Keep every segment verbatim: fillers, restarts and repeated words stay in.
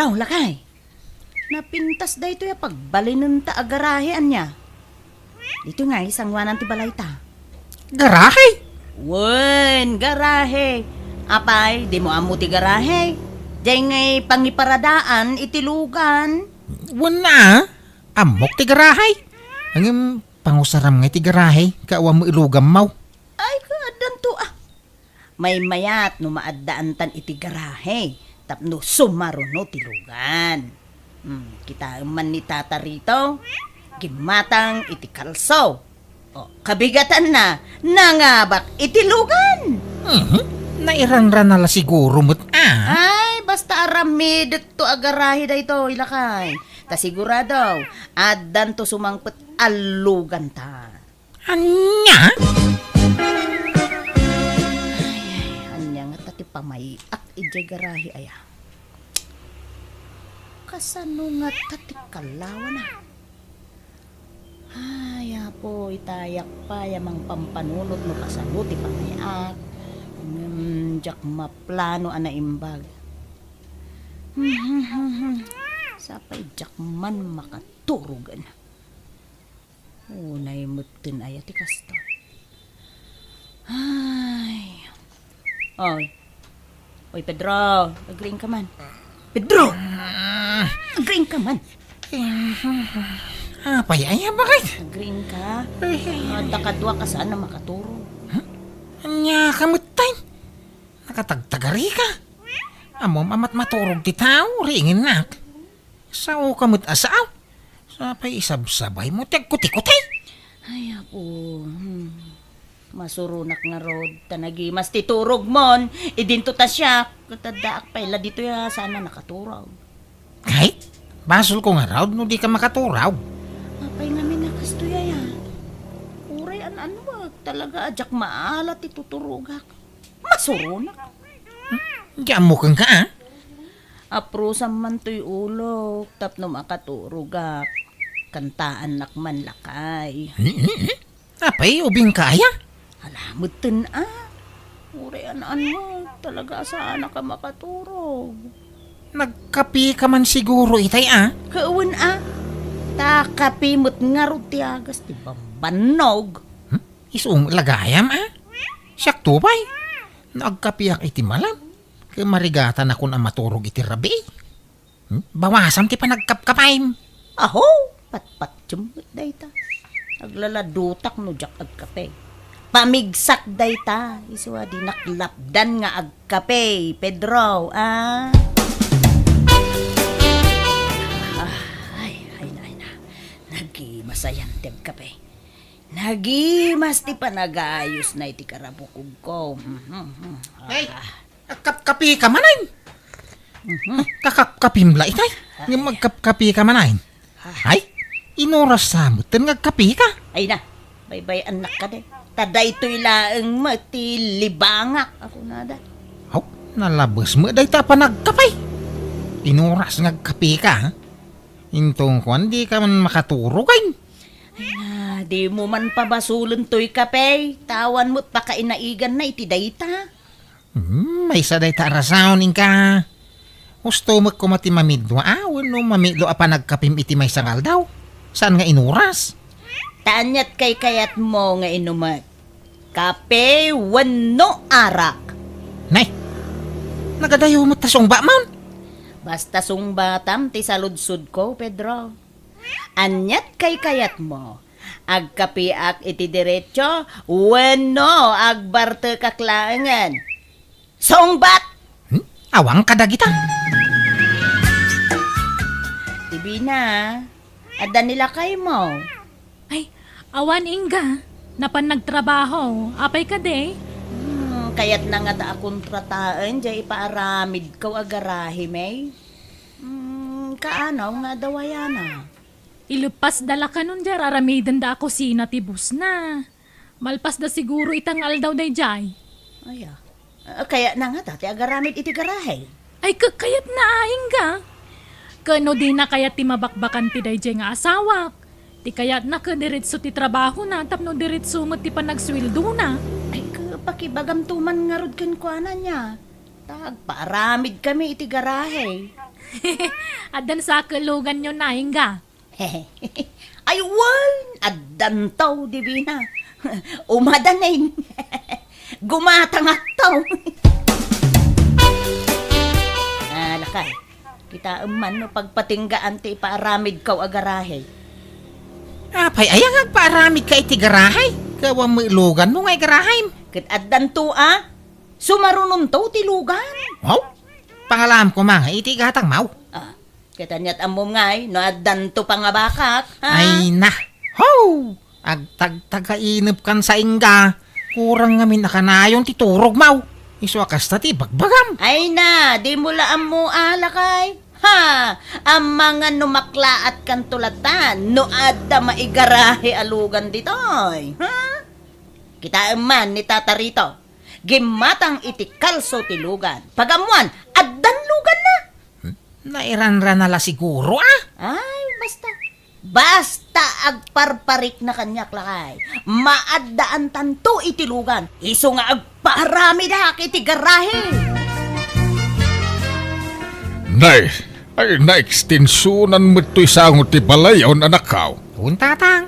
O, lakay. Napintas daytoy a pagbalinenta a garahe, ania? Ditoy nga, sanguanan ti balayta. Garahe? Wen, garahe. Apay, dimo ammo ti garahe? Diay ngay pangiparadaan iti lugan. Wen a, ammok ti garahe. Ngem pangusaram ngay ti garahe, ket awan met ilugammaw. Ay, kaaddanto a. Maymayat no maaddaantan iti garahe tapno sumaruno ti lugan. Hmm, kitaem man ni Tata Rito, gimmatang iti kalso. O, kabigatanna, nangabak iti lugan. Mhm. Nairanrana la siguro met a. Ay, basta aramidekto a garahe daytoy, lakay. Ta sigurado, addanto sumangpet a luganta. Ania? Ay, ay, ania ngata ti pamay-ak idiay garahe aya? Kasano ngata ti kalawana? Ay, Apo, itayak pay a mangpampanunot no kasano ti pamay-ak. Ngem diak maplano a naimbag. Sapay diak man makaturogen. Unay metten aya ti kastoy. Ay. Oy. Oy, Pedro, agriingka man. Pedro! Agriingka man. Apay aya, bakit? Agriingka. Adda kaduak a saan a makaturog. Ania ka met tay? Nakatagtagari ka. Ammom a matmaturog ti tao, riingennak. Sao ka met a sao. Sapay isabsabaymo ti agkutikutay. Ay, Apo. Hmm. Masuronak ngarud, ta nagimas ti turogmon. Idinto ta siak, ket addaak pay la ditoy a saan a nakaturog. Ay, basolko ngarud no dika makaturog. Apay ngamin a kastoy aya? Uray an-annuek, talaga a diak maala ti tuturogak. Masuronak. Hmm? Di ammo kenka, a? Aprusam man toy ulok tapno makaturogak. Kantaannak man lakay. Hmm, hmm, hmm. Apay, ubingka aya? Ala, metten a. Uray an-annuek, talaga a saanak a makaturog. Nagkapika man siguro itay, a? Kawen a. Ta kape met ngarud ti agas ti bambannog. Hmm? Isu met la gayam, a? Siakto pay. No agkapiak iti malam, ket marigatanakon a maturog iti rabii. Hmm? Bawasam ti panagkapkapim. Aho, patpatiem met dayta. Aglaladutak no diak agkape. Pamigsak dayta, isu a dinak lapdan nga agkape, Pedro, a? Ah, ay, ay na, ay na. Nagimas ayan ti agkape. Nagimas ti panagayusna iti karabukogko. Ay, ah, agkapkapika manen? Mhm. Kakapkapim la itay. Ay. Ngem agkapkapika manen? Ah. Ay, inuras sa metten nga agkapika. Ay na, baybay-annak kadi. Ta daytoy laeng met ti libangak, a kunada. Aw, nalabes met dayta a panagkape. Inuras nga agkapika, ha? Inton kuan, dika man makaturog, ay. Ay na, dimo man pabasolen toy kape, ta awan met pakainaiganna iti dayta. Hmm, maysa dayta a rason, inka. Husto met koma ti mamidua, a, wenno mamitlo a panagkapim iti maysa nga aldaw. Saan nga inuras? Ta aniat kaykayatmo nga inumek? Kape wenno arak? Nay, nagadayo met ta sungbatmon. Basta sungbatam ti saludsodko, Pedro. Aniat kaykayatmo? Agkapeak iti diretso wenno agbartekak laengen? Sungbat! Hmm? Awan kadagita. Ti Bina, adda ni lakaymo? Ay, awan, ingga. Napan nagtrabaho. Apay kadi? Hmm, kayatna ngata a kontrataen diay ipaaramidko a garahe, May. Hmm, kaano nga adda wayana? Ileppasda la kanon diay ar-aramidenda a kusina ti bossna. Malpasda siguro ita nga aldaw daydiay. Aya. Ah, kayatna ngata ti agaramid iti garahe? Ay, ket kayatna a, ingga. Ket no dina kayat ti mabakbakan ti daydiay nga asawak, ti kayatna ket diretso ti trabahona tapno diretso met ti panagsueldona. Ay, ket pakibagamto man ngarud kenkuana nia. Ta agpaaramidkami iti garahe. Addan sa keluganyo na, ingga? Ay, wen, addanto, Divina. Umadanin. Gumatangakto. Ah, lakay. Kitaem man no pagpatinggaan ti ipaaramidko a garahe. Apay, aya nga agpaaramidka iti garahe? Awan met luganmo nga igarahem. Ket addanto a, sumarunonto ti lugan. Wow! Pangalaam koma nga iti igatangmo. Ah, ket aniat ammom ngay, no addanto pangabakak, ha? Ay na! Ho! Agtagtagainepkan sa ingga. Kurang ngamin a kanayon ti turogmo. Isu a kasta ti ibagbagam. Ay na, dimo la ammo a, lakay. Ha! Amangan no maklaatkanto latan no adda maigarahe a lugan ditoy. Ha? Kitaem man ni Tata Rito. Gimmatang iti kalso ti lugan. Pagammoan, addan luganna. Nairanrana la siguro, a? Ay, basta. Basta agparparikna kaniak, lakay. Maaddaantanto iti lugan. Isu nga agpaaramidak iti garahe. Nay, ay, naekstensionan met toy sango ti balayon, anakko. Wen, tatang.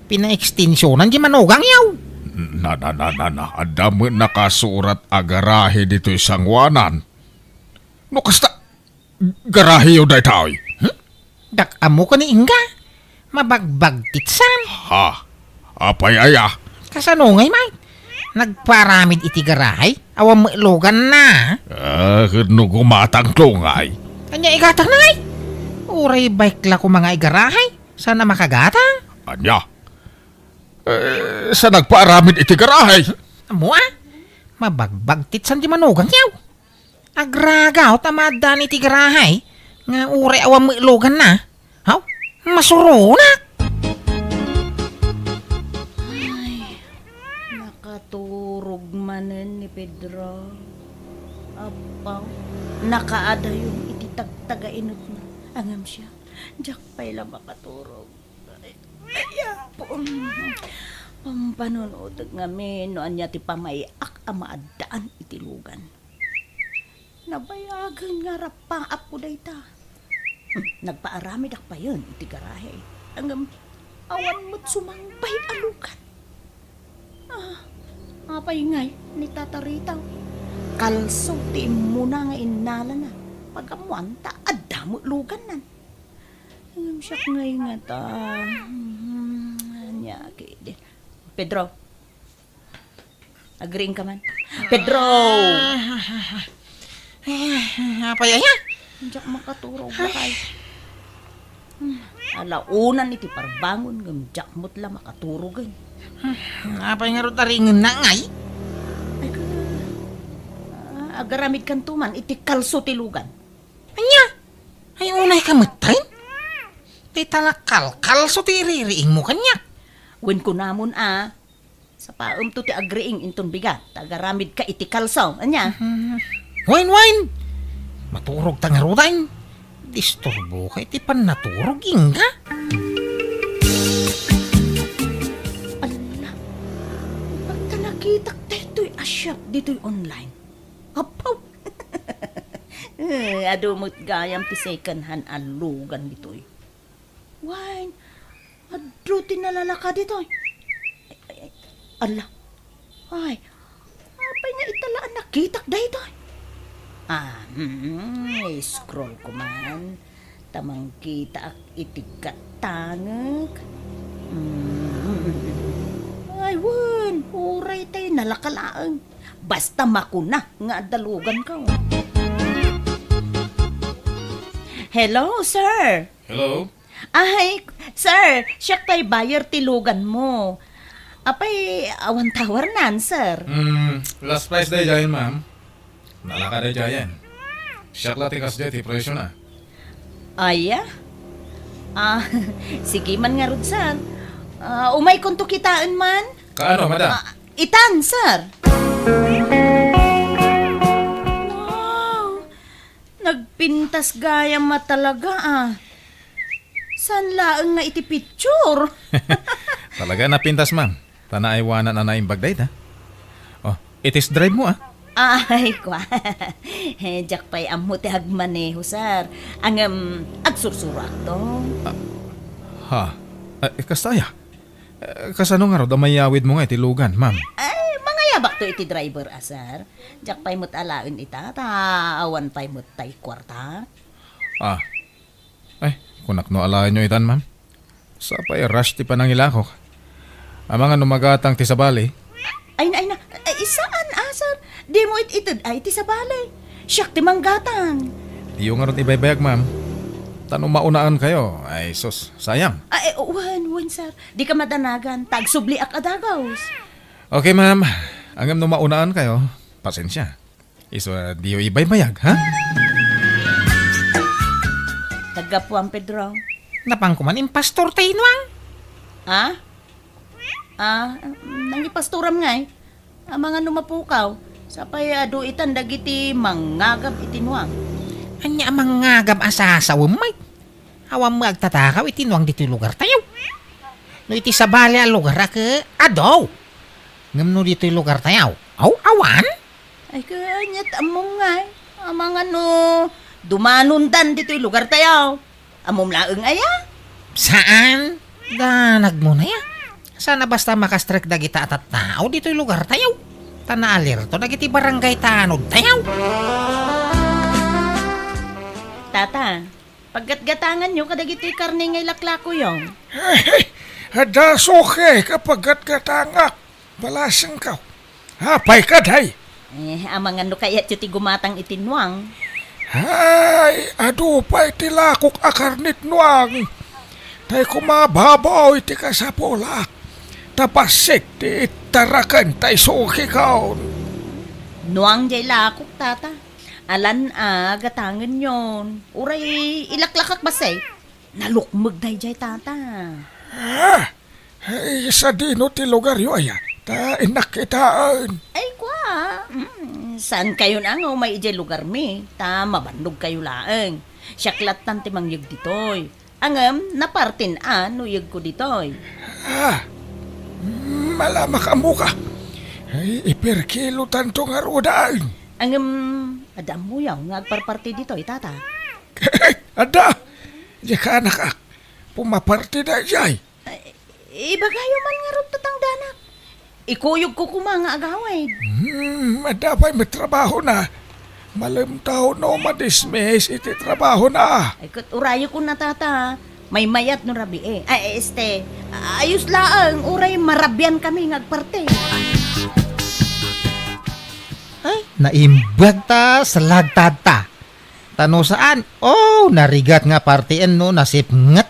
Pinaekstensionan ti manugangyo. Na, na, na, na, na. Adda met nakasurat a garahe ditoy sangoanan. No kasta, garaheyo daytoy? Hmm? Dak ammo ken ni ingga. Mabagbagtitsan. Ha? Apay aya? Kasano ngay, Mike? Nagparamid iti garahe? Awan met luganna. Ah, ket no gumatangto ngay? Ania igatangna ngay? Uray bike la koma nga igarahe. Saan a makagatang? Ania? Eh, sa nagpaaramid iti garahe? Ammo a? Mabagbagtitsan ti manugangyo. Agragaw ta maaddaan iti garahe nga uray awan met luganna. Haw? Masuronak! Ay, nakaturog manen ni Pedro. Apaw, nakaadayon iti tagtagainepna. Ngem siak, diak pay la makaturog. Ay, ay, Apo. Pampanunotek ngamin no ania ti pamay-ak a maaddaan iti lugan. Nabayagen nga rappaapko dayta. Hmm, nagpaaramidak payen iti garahe. Ngem awan met sumangbay a lugan. Ah, apay ngay ni Tata Rita? Kalso ti immuna nga innalana. Pagammoan ta adda met lugannan. Ngem siak ngay ngata. Hmm, ania ketdi. Pedro. Agriingka man. Pedro! Apay aya? Diak makaturog, lakay. Hmm, alaonan iti parbangon ngem diak met la makaturogen. Apay ngarud a ringenna ngay? Ay, ka, ah, agaramidkanto man iti kalso ti lugan. Ania? Ay, unayka metten? Ti talakalkalso ti iririingmo kaniak. Wen kunamon a, sapaemto ti agriing inton bigat, ta agaramidka iti kalso. Ania? Mhm. Wen, wen! Maturogta ngaruden. Disturboka iti pannaturog, ingga. Ala, ta nakitak daytoy a shop ditoy online. Apaw! Eh, adu met gayam ti second hand a lugan ditoy. Wen, adu ti nalalaka ditoy. Ay, ay, ay, ala. Ay, apay nga ita la a nakitak daytoy? Ah, hmm, scroll ko man. Ta mangkitaak iti gattangek. Mm. Ay, wen, uray tay nalaka laeng. Basta makuna nga adda luganko. Hello, sir. Hello? Ay, sir, siak tay buyer ti luganmo. Apay, awan tawarnan, sir? Mm, last price daydiayen, ma'am. Nalaka daydiayen. Siak la ti kasdiay ti presiona. Aya? Ah, sige man ngarud, sir. Ah, umaykonto kitaen man? Kaano, madam? Ah, itan, sir. Wow! Nagpintas gayam a talaga, ah. Saan laeng nga iti picture? Talaga napintas, ma'am. Ta naaywanan a naimbag dayta. Oh, i-test drive mo, ah. Ay, kwa. Eh, diak pay ammo ti agmaneho, sir. Ngem, agsursuroakto. Ah, ha? Eh, kasta aya? Eh, kasano ngarud a mayawidmo nga iti lugan, ma'am? Ay, mangayabakto iti driver a, sir. Diak pay met alaen ita, ta awan pay met tay kuarta. Ah. Ay, kunak no alaenyo itan, ma'am. Sapay rush ti panangilakok. Amangan no magatang ti sabali. Ay na, ay na. Ay, saan a, sir? Dimo it-ited ay ti sabali. Siak ti manggatang. Diyo ngarud ibaybayag, ma'am. Ta no maunaankayo, ay sus, sayang. Ay, wen, wen, sir. Dika madanagan, ta agsubliak a dagus. Okay, ma'am. Ngem no maunaankayo, pasensia. Isu a diyo ibaybayag, ha? Naggapuam, Pedro. Napanko man impastor ti inuang. Ha? Ah, nangipastoram ngay? Amangan no mapukaw. Sapay adu itan dagiti mangngagab iti inuang. Ania a mangngagab a sasawem, Mike? Awan met agtatakaw iti inuang ditoy lugartayo. No iti sabali a lugar a ke, adu. Ngem no ditoy lugartayo, aw, awan? Ay, kaniat ammom ngay. Amangan no dumanondan ditoy lugartayo. Ammom laeng aya? Saan? Danagmo na ya. Saan a basta makastrek dagita a tattao ditoy lugartayo. Ta naalerto dagiti barangay tanodtayo. Tata, paggatgatanganyo kadagiti karne nga ilaklakoyo. Adda suke a paggatgatangak. Balasengko. Apay kadi? Eh, amangan no kayatyo ti gumatang iti inuang. Ay, adu pay ti lakok a karne ti inuang. Tay kumababaw iti kasapulak. Ta bassit ti ittaraken tay sukekon. Inuang jay lakok, tata. Alan a gatangenyon. Uray ilaklakak bassit. Nalukmeg dayjay, tata. Ah, ay, sadino ti lugaryo aya? Ta innak kitaen. Ay, kwa. Mm, saankayon a nga umay idiay lugarmi, ta mabannogkayo laeng. Siak lattan ti mangyeg ditoy. Ngem, napartin a no iyegko ditoy. Ah, mm, ala, makaammoka. Ay, iperkilotanto ngarud a. Ngem, adda ammoyo nga agparparti ditoy, tata? Adda. Diay kaanakak. Pumaparti dayjay. Ay, ibagayo man ngarud ta tangdanak. Ikuyogko koma nga agawid. Hmm, adda pay met trabahona. Malem ta no madismiss iti trabahona. Ay, ket urayekon a, tata. Maymayat no rabii. Ay, este, ayos laeng, uray marabiankami nga agparti. Ay, naimbag ta, salagtad ta. Ta no saan, oh, narigat nga partien no nasipnget.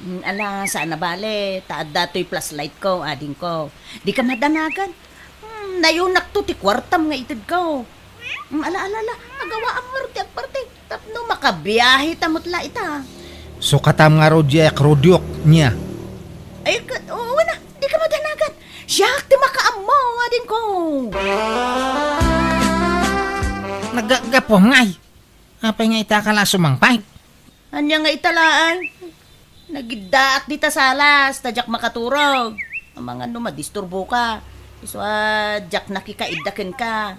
Mm, ala, saan a bale, ta adda toy flashlight ko, adingko. Dika madanagan. Mm, nayonakto ti kuartam nga itedko. Mm, ala, ala, ala, agawaam ngarud ti agparti. Tapno makabiahe ta met la ita. Sukatam ngarud diay akrodyok, nia. Ay, ket, oo na, dika madanagan. Siak ti makaammo, adingko. Naggapuam ngay. Apay nga ita ka la sumangpet? Ania nga ita laeng? Nagiddaak dita salas, ta diak makaturog. Amangan no madisturboka. Isu a diak nakikaidda kenka.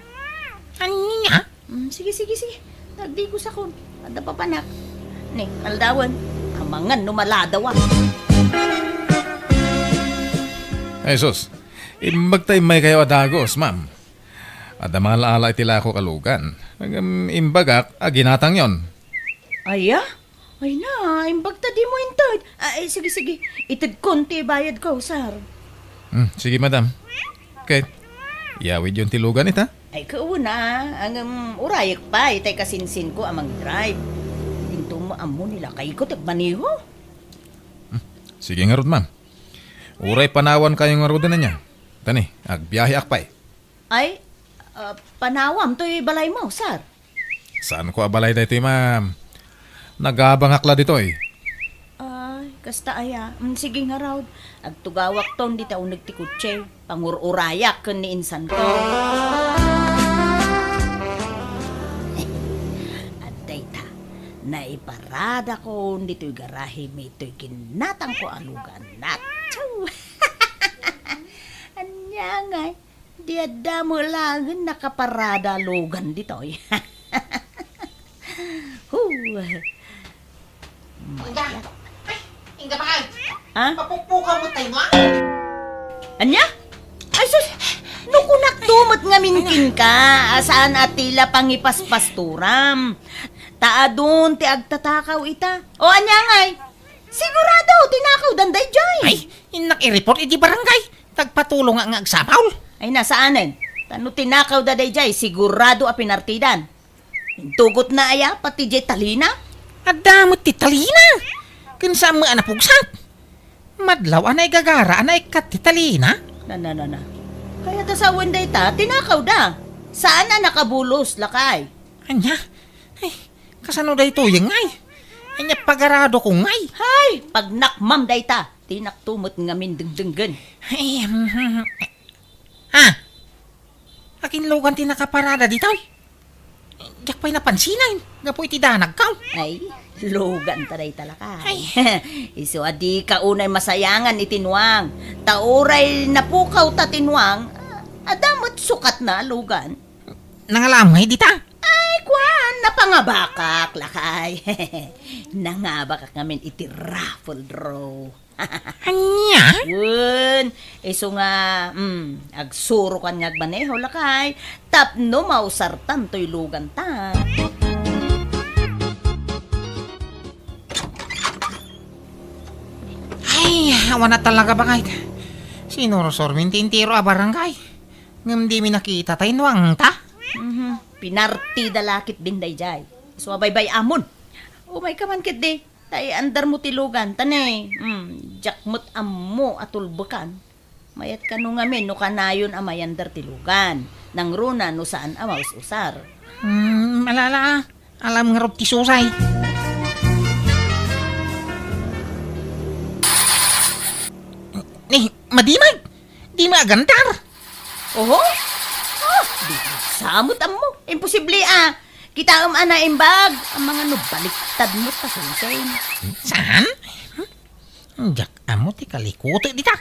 Ania? Mm, sige, sige, sige. Nagdigosakon. Adda papanak. Ni, aldawen. Amangan no maladawa. Ay, sus. Imbag ta immaykayo a dagus, ma'am. Adda mangaala iti lakok a lugan. Ngem imbagak a ginatangyon. Aya? Ay na, imbag ta dimo inted. Ay, sige, sige. Itedkon ti bayadko, sir. Hmm, sige, madam. Ket, iyawidyon ti lugan ita? Ay, kauna, ngem urayek pay tay kasinsinko a mangdrive. Dinto mo ammo ni lakayko ti agmaneho. Hmm, sige ngarud, ma'am. Uray panawankayo ngaruden ania. Ta ni, agbiaheak pay. Ay, ah, panawam toy balaymo, sir? Saanko a balay daytoy, ma'am. Nagabangak la ditoy. Ay, kasta aya. Mm, sige ngarud. Agtugawakton dita uneg ti kotse. Pangur-urayak ken ni insanko. Adda ita. Naiparadakon ditoy garahemi toy ginatangko a lugan. Atsu! Ania ngay? Di adda met laengen nakaparada a lugan ditoy. Huh. Inda. Ay, inda bakay. Ha? Mapukpukaw met tayo, ah? Ania? Ay, sus! No kunakto met ngamin kenka, a saan a ti la pangipaspasturam. Ta adun ti agtatakaw ita. O, ania ngay? Sigurado, tinakawdan daydiay. Ay, innak i-report iti barangay. Tagpatulong nga, nga agsapaw. Ay, na, saanen. Ta no tinakawda daydiay, sigurado a pinartidan. Intugotna aya pati diay talina? Adda met ti talina. Ken saan met a napugsat. Madlaw a naigagara a naikkat ti talina. Na, na, na, na. Kayat a sawen dayta, tinakawda. Saan a nakabulos, lakay. Ania? Ay, kasano daytoy ngay? Ania pagaradok ngay? Hay, pagnakmam dayta. Dinakto met ngamin dengdenggen. Ay, hmm, hmm, hmm. Ah! Akin lugan ti nakaparada ditoy? Diak pay napansinan, gapu iti danagkaw. Ay, lugan ta dayta, lakay. Ay. Isu a dika unay masayangan iti nuang. Ta uray napukawta ti nuang, adda met sukatna a lugan. Nangalam ngay dita? Ay, kuan, napangabakak, lakay. Nangabakak ngamin iti raffle draw. Ania? Wen, isu nga, mm, agsurokan nga agmaneho, lakay, tapno mausartan toy luganta. Ay, awan a talaga, bakay. Sinursormin ti entero a barangay. Ngem dimi nakita tay nuangta. Mhm. Pinartida la ketdin daydiay. Isu a baybay-amon. Umayka man ketdi. Ta iandarmo ti lugan, ta ne, hmm, diak met ammo a tulbekan. Mayat kano ngamin no kanayon a mayandar ti lugan. Nangruna no saan a maus-usar. Hmm, malala, ah. Alam ngarud ti susay. Ni, madimag! Dimi agandar! Oho? Ah, di sa met ammo. Imposible, ah. Kitaem a naimbag. Amangan no baliktad met ta, Sensei. Saan? Hmm? Diak ammo ti kalikutek dita.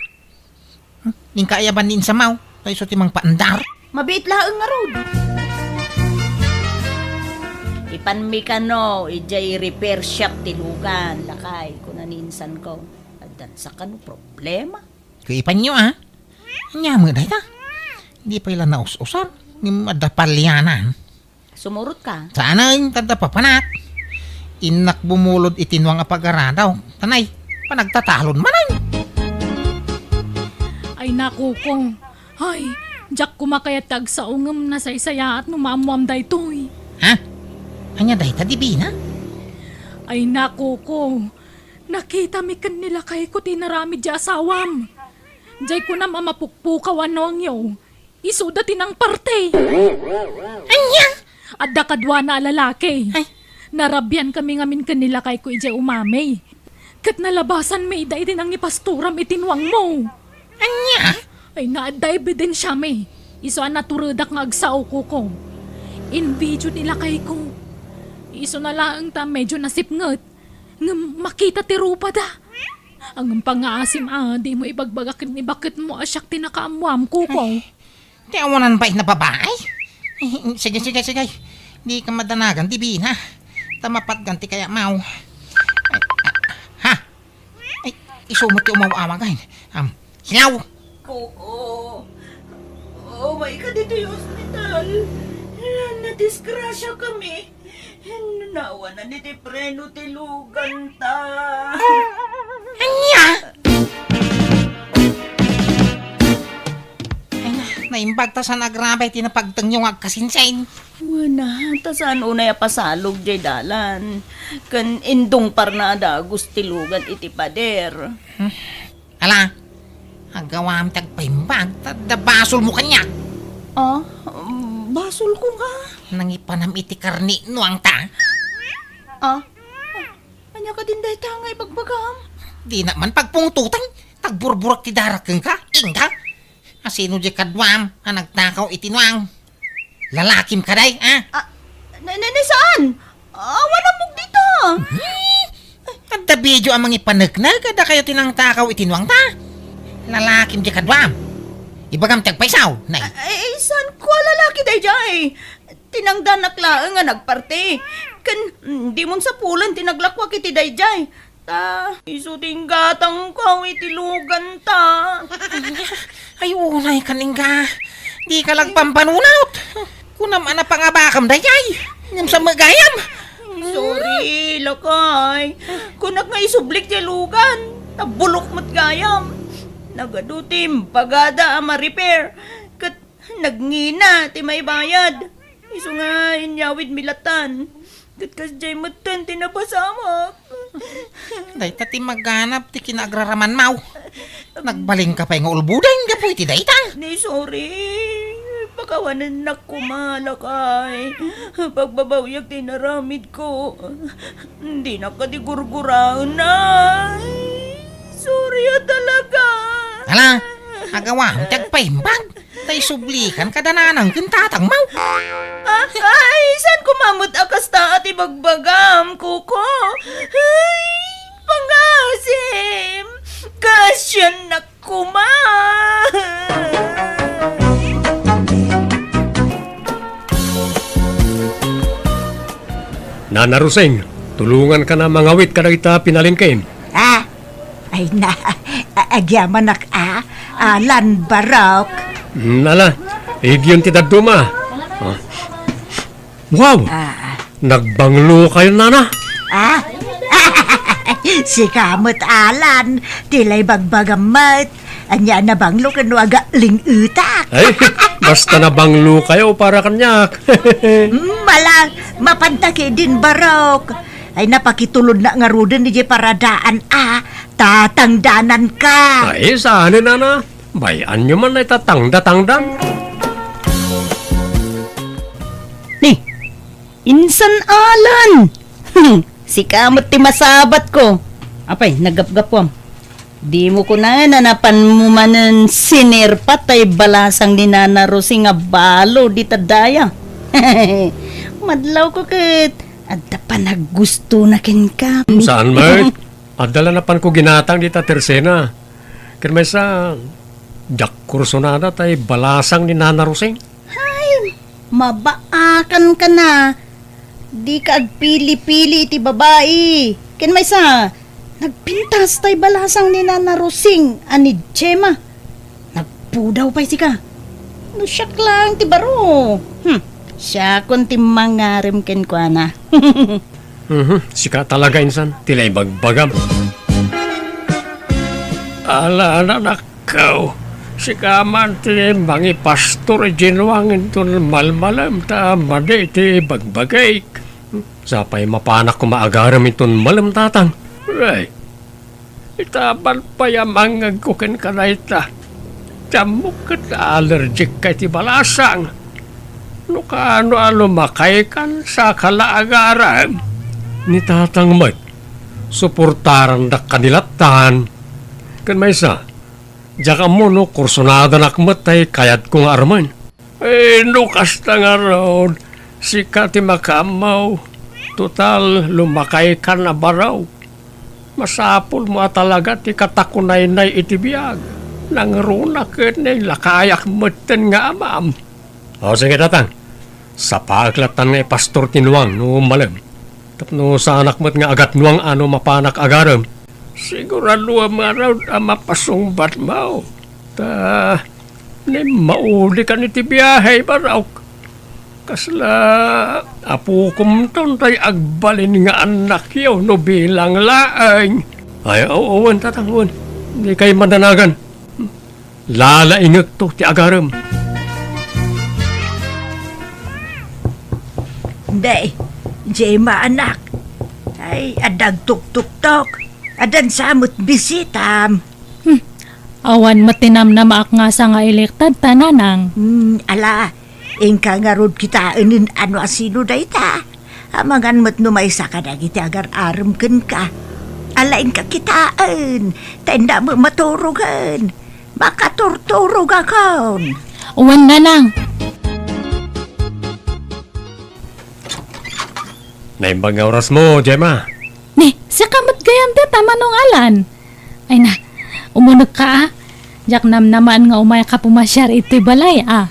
Hmm? Ning kaayaban ni insamaw, ta isu ti mangpaandar. Mabiit laeng ngarud. Ipanmi kano, idiay repair shop ti lugan, lakay, kuna ni insanko. Addan sa kano problema. Kuipanyo, ah. Ania met dayta? Di pay la naus-usar, ngem adda palianan. Sumurotka. Saanen, ta adda papanak. Innak bumulod iti nuang a pag-aradaw. Tanay, panagtatalon manen. Ay, nakuko. Ay, diak koma kayat ti agsao ngem nasaysayaat no maammoam daytoy. Ha? Ania dayta, Divina? Ay, nakuko. Nakitami ken ni lakayko ti inaramid ti asawam. Diay kunam a mapukpukaw a nuangyo, isuda ti nangparti. Ania? Adda kaduana a lalaki. Ay. Narabiankami ngamin ken ni lakayko idiay umami. Ket nalabasanmi ida iti nangipasturam iti nuangmo. Ania? Ay, naadda ebidensiami. Isu a naturedak nga agsao, kuko. Inbidio ni lakayko. Isuna laeng ta medio nasipnget. Ngem makita ti rupada. Ngem pangngaasim a dimo ibagbaga ken ni baketmo a siak ti nakaammoam, kuko. Ay, ti awanan pay nga babai? Ay, sige, sige, sige. Dika madanagan, Divina. Ta mapatgan ti kayamaw. Ay, ah, ha? Ay, isu met ti umaw-awag, ay. Am, hello? Kuko, umayka ditoy ospital. Nadisgrasiakami. Nawanan iti preno ti luganta. Ania? Ay na, naimbag ta saan a grabe ti napagtengyo nga agkasinsin. Wen a, ta saan unay a pasalog diay dalan. Ken indungparna a dagus ti lugan iti pader. Hmm. Ala, agawam ti agpaimbag, ta adda basolmo kaniak. Ah, basolko nga? Nangipanam iti karni nuangta. Ah, ania kadin dayta nga ibagbagam? Dina man pagpungtotan, ta agburburak ti darak kenka, inka. Asino diay kaduam a nagtakaw iti nuang? Lalakim kadi, a? Ah, na, na, na, saan? Awan ammok dita. Hmm? Adda bidio a mangipaneknek, adda kayo ti nangtakaw iti nuangta. Lalakim diay kaduam. Ibagam ti agpaysaw, nay. Ay, ay, saan ko a lalaki daydiay? Tinangdanak laeng nga nagparti. Ken, mm, dimon sapulen ti naglakuak iti daydiay. Ta, isu ti inggatangko iti luganta. Ay, unay ka, ningga. Dika lagpampanunot. Kunam a napangabakam dayay. Ngem sa magayam. Sorry, lakay. Kunak nga isublik ti lugan. Ta bulok met gayam. Nagadu ti impagada a ma-repair. Ket nagngina ti maibayad. Isu nga inyawidmi latan. Ket kasdiay metten ti napasamak. Dayta ti maganap ti kinaagraramanmaw. Nagbalin ka pay nga ulbuden gapu iti dayta. Ni, sorry. Pakawanennak koma, lakay. Pagbabawiak ti inaramidko. Dinak kadi gurguraen, ay. Sorry a talaga. Ala, agawam ti agpaimbag. Ta isublikan kada nanang ken tatangmaw. Ah, ay, saan koma met a kasta a ti bagbagam, Kuko? Ay, pangasim! Kasiannak koma! Nana Rosing, tulonganka na mangawit kadagita pinalengkem. Ah, ay na, a-, agyamanak a, Alan Barok. Mm, ala, igyon ti dadduma. Ah. Wow! Ah. Nagbanglo kayo, nana? Ah? Sika met, Alan, ti lay bagbagam met. Ania a nabanglo ken no agatling-etak? Ay, basta nabanglo kayo para kaniak. Mm, ala, mapanta ketdin, Barok. Ay, napakitulodna ngaruden idiay paradaan a tatangdananka. Ay, saan, nana? Bay-anyo man ay tatangda-tangdan. Ni, insan Alan! Sika met ti masabatko. Apay, naggapgapuam. Dimo kunaen a napanmo manen sinerpat tay balasang ni Nana Rosing a balo dita daya. Madlawko ket adda panaggustona kenka. Saan met? Adda la napanko ginatang dita tersena. Ken maysa, diak kursonada tay balasang ni Nana Rosing. Ay, mabaakanka na. Dika agpili-pili iti babai. Ken maysa, nagpintas tay balasang ni Nana Rosing a ni Gemma. Nagpudaw pay sika. No siak laeng ti baro. Hmm, siakon ti mangarem kenkuana. Mhm, sika talaga, insan, ti naibagbagam. Ala, anakko, sika man ti mangipastor idiay nuang inton malmalem ta madi ti bagbagik. Sapay mapanak koma agarem inton malem, tatang. Ay, itaban pay a mangngegko kenka dayta. Ti ammok ket allergic ka iti balasang. No kaano a lumakaykan, saka la agarem. Ni tatang met, suportarandak kadi lattan. Ken maysa, diak ammo no kursonadanak met tay kayatko nga armen. Eh, no kasta ngarud, sika ti makaammo. Total, lumakaykan a baro. Masapulmo a talaga ti katakunaynay iti biag. Nangruna ket nailakayak metten nga amam. O, sige, tatang. Sapaek lattan nga ipastor ti nuang no malem. Tapno saanak met nga agatnuang a no mapanak agarem. Siguraduem ngarud a mapasungbatmo. Ta, ni, maulikan iti biahe, barok. Kasla apokomton tay agbalin nga annakyo no bilang laeng. Ay, o-, wen, tatang, wen. Dikay madanagan. Lalaingekto ti agarem. Day, Gemma, anak. Ay, adda agtuktuktok. Addan sa met bisitam. Hmm. Awan met ti namnamaak nga asa nga iliktad ta, nanang. Hmm, ala, inka ngarud kitaen no asino dayta. Amangan met no maysa kadagiti agar-arem kenka. Ala, inka kitaen, ta innak maturogen. Makaturturogakon. Wen, nanang. Naimbag nga orasmo, Gemma. Ni, siaka met gayam dita, Manong Alan. Ay na, umunegka, a. Diak namnamaen nga umayka pumasiar iti balay, a.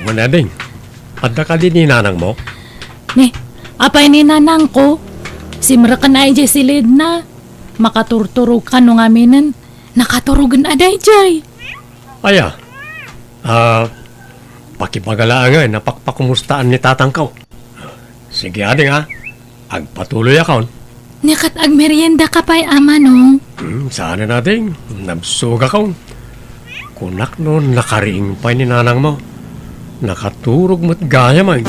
Wen, ading. Adda kadi ni nanangmo? Ni, apay ni nanangko? Simreken ay jay silidna. Makaturturog kano ngaminen. Nakaturogen a dayjay. Aya, a, pakibaga laengen a pakpakumustaan ni tatangko. Sige, ading, a. Agpatuloyakon. Ni ket agmeriendaka pay, a manong? Hmm, saanen, ading. Nabsogakon. Kunak no nakariing pay ni nanangmo. Nakaturog met gayamen.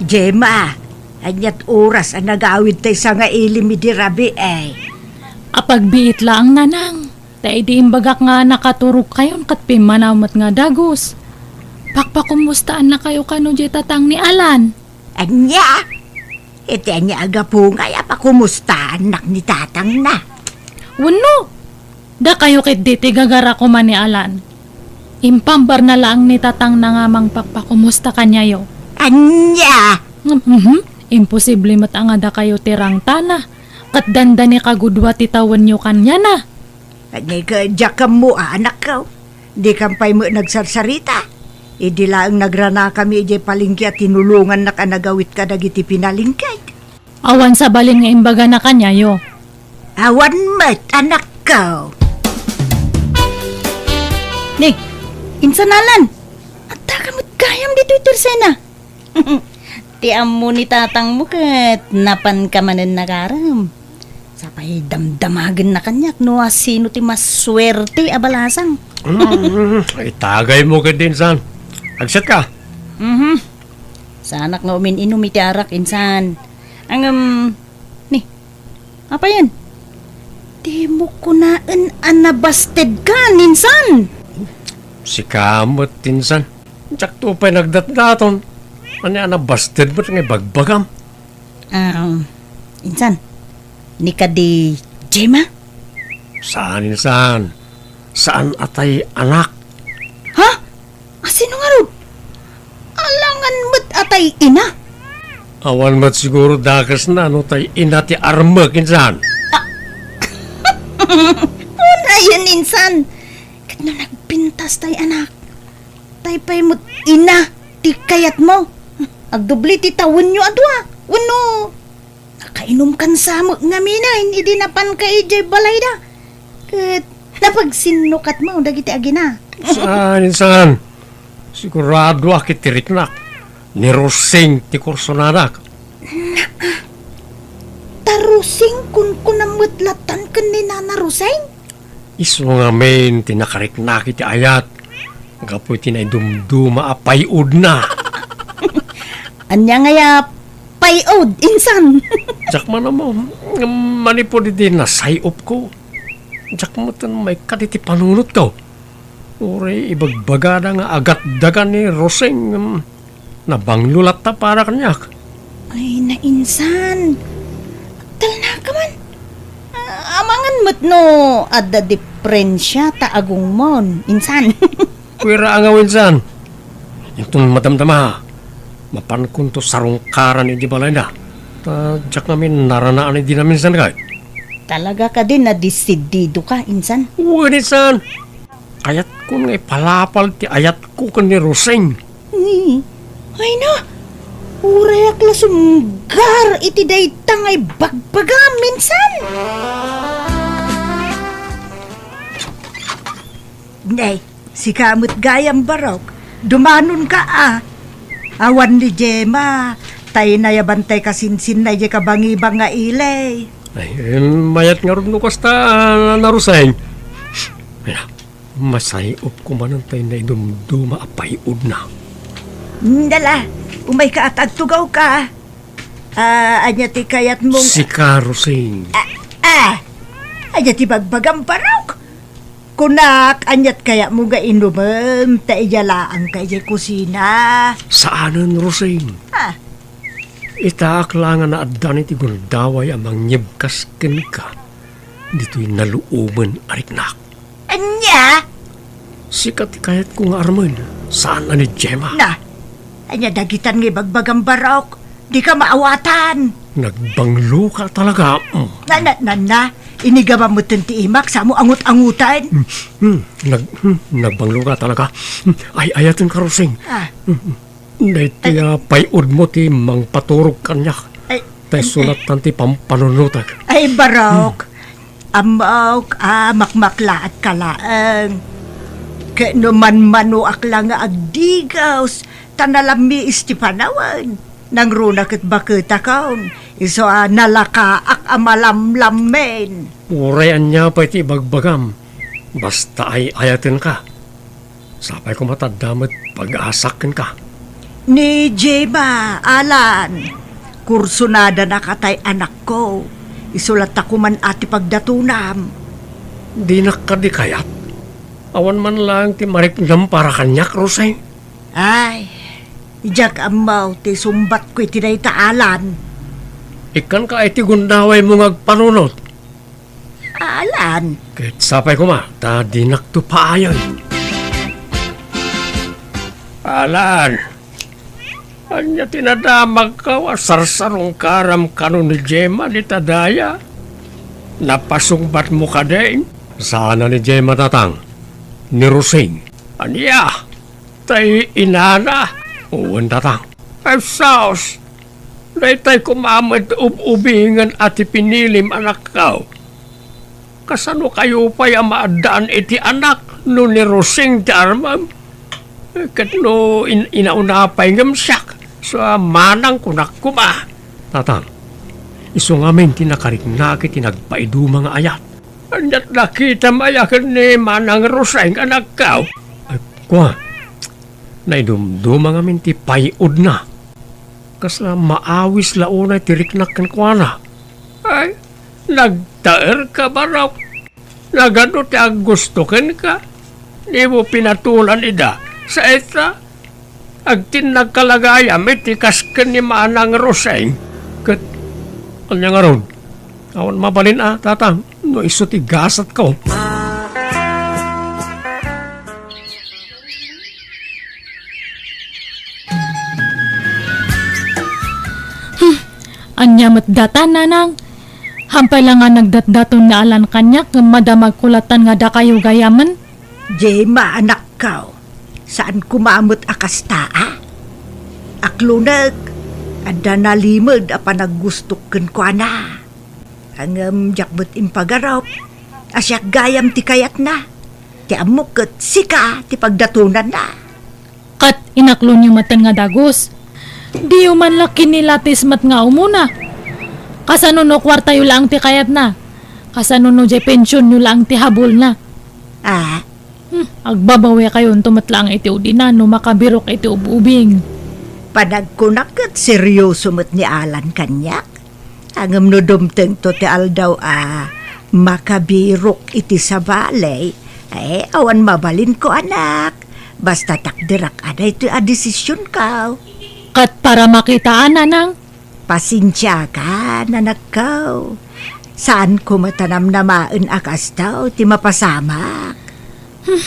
Gemma, aniat oras a nagawid tay sangailim idi rabii? Apagbiit laeng, nanang. Ta idi imbagak nga nakaturogkayon ket pimmanaw met nga dagus, pakpakumustaannakayo kano diay tatang ni Alan. Ania? Iti ania a gapu ngay a pakumustaannak ni tatangna? Wenno, dakayo ketdi ti gagara koma ni Alan. Impambarna laeng ni tatangna nga mangpakpakumusta kaniayo. Ania? Ngem, mhm, imposible met a nga dakayo ti rangtana, ket dandani kagudua ti tawenyo kaniana. Ket diak ammo, anakko. Dikam pay met nagsarsarita. Idi laeng nagranakami idiay palengke a tinulongannak a nagawid kadagiti pinalengkek. Awan sabalin nga imbagana kaniayo. Awan met, anakko. Ni, insan Alan, addaka met gayam ditoy tersena. Ti ammo ni tatangmo ket napanka manen nagarem. Sapay damdamagenna kaniak no asino ti masuerte a balasang. Mm, itagaymo ketdi, insan. Agsetka? Mhm. Saanak nga umin-inum iti arak, insan. Ngem, ni, apayen? Dimo kunaen a nabastedkan, insan. Sika met, insan. Diakto pay nagdatdaton. Ania a nabasted met nga ibagbagam? Ah, insan, ni kadi Gemma? Saan, insan. Saan a tay anak. Ha? Asino ngarud? Alangan met a tay ina? Awan met siguro dakesna no tay ina ti armek, insan. Unayen, insan. Ket no nagpintas tay anak, tay pay met ina ti kayatmo. Agdubli ti tawenyo a dua. Wenno, nakainumkan sa met ngaminen idi napanka idiay balayda. Ket napagsinnokatmo dagiti agina. Saan, insan. Siguradoak iti riknak. Ni Rosing ti kursonadak. Naa. Ta Rosing, kunkunam met latan ken ni Nana Rosing? Isu ngamin ti nakariknak iti ayat gapu iti naidumduma a pay-odna. Ania ngay a pay-od, insan? Diak man ammo, ngem manipud iti nasay-opko, diak metten maikkat iti panunotko. Uray ibagbagada nga agatdagan ni Rosing, ngem nabanglo latta para kaniak. Ay, nainsan. Talnaka man. Ah, amangan met no adda diferensia ta agungmon, insan. Kuira angaw, insan. Inton madamdama, mapankonto sarungkaran iti balayna. Ta diak ngamin naranaan idi naminsan kay. Talaga kadi nadesidido ka, insan? Wen, insan. Kayatkon nga ipalapal ti ayatko ken ni Rosing. Ni, ay na, urayak la sumgar iti dayta nga ibagbagam, insan. Nay, sika met gayam, Barok. Dumanonka a. Awan ni Gemma, tay nayaban tay kasinsinna idiay kabangibang nga ili. Ay, em, mayat ngarud no kasta, Nana Rosing. Shh! Ay na, masay-opko manen tay naidumduma a pay-odna. Dala, umayka a ta agtugawka. Ah, ania ti kayatmong Sika, Rosing. Ah, ah! Ania ti bagbagam, Barok? Kunak, aniat kayatmo nga inumem ta idiay laangka idiay kusina? Saanen, Rosing. Ah. Itaak la nga naaddan iti gundaway a mangngibkas kenka ditoy naluomen a riknak. Ania? Sika ti kayatko nga armen, saan a ni Gemma. Na, ania dagitan nga ibagbagam, Barok? Dika maawatan. Nagbanglo ka talaga. Mm. Na, na, na, na. Inigaman mo ti imak, samo angut-angutan. Mm, mm, nag-, mm, nagbanglo ka talaga. Mm, ay, ayaten ka, Rosing. Ah. Mm, mm. Daytoy a pay-od mo ti mangpaturog kaniak. Ay, ta isu lattan ti pampanunotek. Ay, barok. Hmm. Ammok a makmaklaat ka laeng. Ket no manmanoak la nga agdigaws, ta nalammiis ti panawen, nangruna ket baketakon, isu a nalakaak a malamlammen. Uray ania pay ti ibagbagam, basta ay-ayatenka. Sapay koma ta adda met pag-asak kenka. Ni Gemma, Alan, kursunadana katay anakko. Isu latta koma ti pagdatonam. Dinak kadi kayat? Awan man laeng ti mariknam para kaniak, Rosing. Ay, diak ammo ti sumbatko iti dayta, Alan. Ikkanka iti gundawaymo nga agpanunot. Alan. Ket sapay koma, ta dinakto paayen. Alan, ania ti nadamagko a sarsarungkaram kano ni Gemma dita daya? Napasungbatmo kadi? Saan a ni Gemma, tatang. Ni Rosing. Ania? Tay inana? Wen, tatang. Ay, sus! Daytay koma met ub-ubingen a ti pinilim, anakko. Kasano kayo pay a maaddaan iti anak no ni Rosing ti armem? Ket no in-, inauna pay ngem siak, sa manang kunak koma. Tatang, isu ngamin ti nakariknak iti nagpaiduma nga ayat. Ania't nakitam aya ken ni Manang Rosing, anakko? Ay, kua, naidumduma ngamin ti pay-odna. Kasla maawis la unay ti riknak kenkuana. Ay, nagtaerka, barok. Nagano ti aggusto kenka? Dimo pinatulan ida. Sa ita, agtinnagka la gayam iti kas ken ni Manang Rosing. Ket, ania ngarud? Awan mabalin a, tatang, no isu ti gasatko. Hmm, ania met data, nanang? Hampay la nga nagdatdaton ni Alan kaniak, ngem madamagko lattan nga dakayo gayamen. Gemma, anakko, saan koma met a kasta, a? Aklonek, adda nalimed a panaggustok kenkuana. Ngem diak met impagarup a siak gayam ti kayatna. Ti ammok ket sika ti pagdatonanna. Ket inaklonyo metten nga dagus. Diyo man la kinilatis met nga umuna. Kasano no kuartayo laeng ti kayatna? Kasano no diay pensionyo laeng ti habulna? Ah. Hmm, agbabawekayonto met laeng iti udina no makabirok iti ub-ubing. Panagkunak ket serioso met ni Alan kaniak. Ngem no dumtengto ti aldaw a makabirok iti sabali, eh, awan mabalinko, anak. Basta takderak a daytoy a desisionko. Ket para makitaan, nanang? Pasensiakan, anakko. Saanko met a namnamaen a kasta ti mapasamak. Hmm.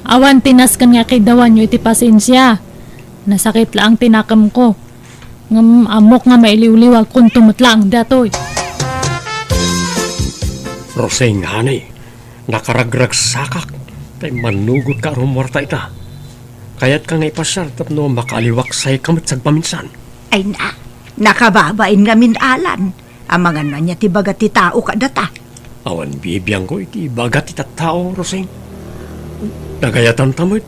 Awan ti nasken nga kidawanyo iti pasensia. Nasakit laeng ti nakemko. Ngem ammok nga mailiwliwagkonto met laeng datoy. Rosing, honey, nakaragragsakak ta immannugotka a rumuarta ita. Kayatka nga ipasiar tapno makaaliwaksayka met sagpaminsan. Ay na, nakababain ngamin, Alan. Amangan ania ti ibaga ti tao kadata. Awan bibiangko iti ibaga ti tattao, Rosing. Nagayatanta met.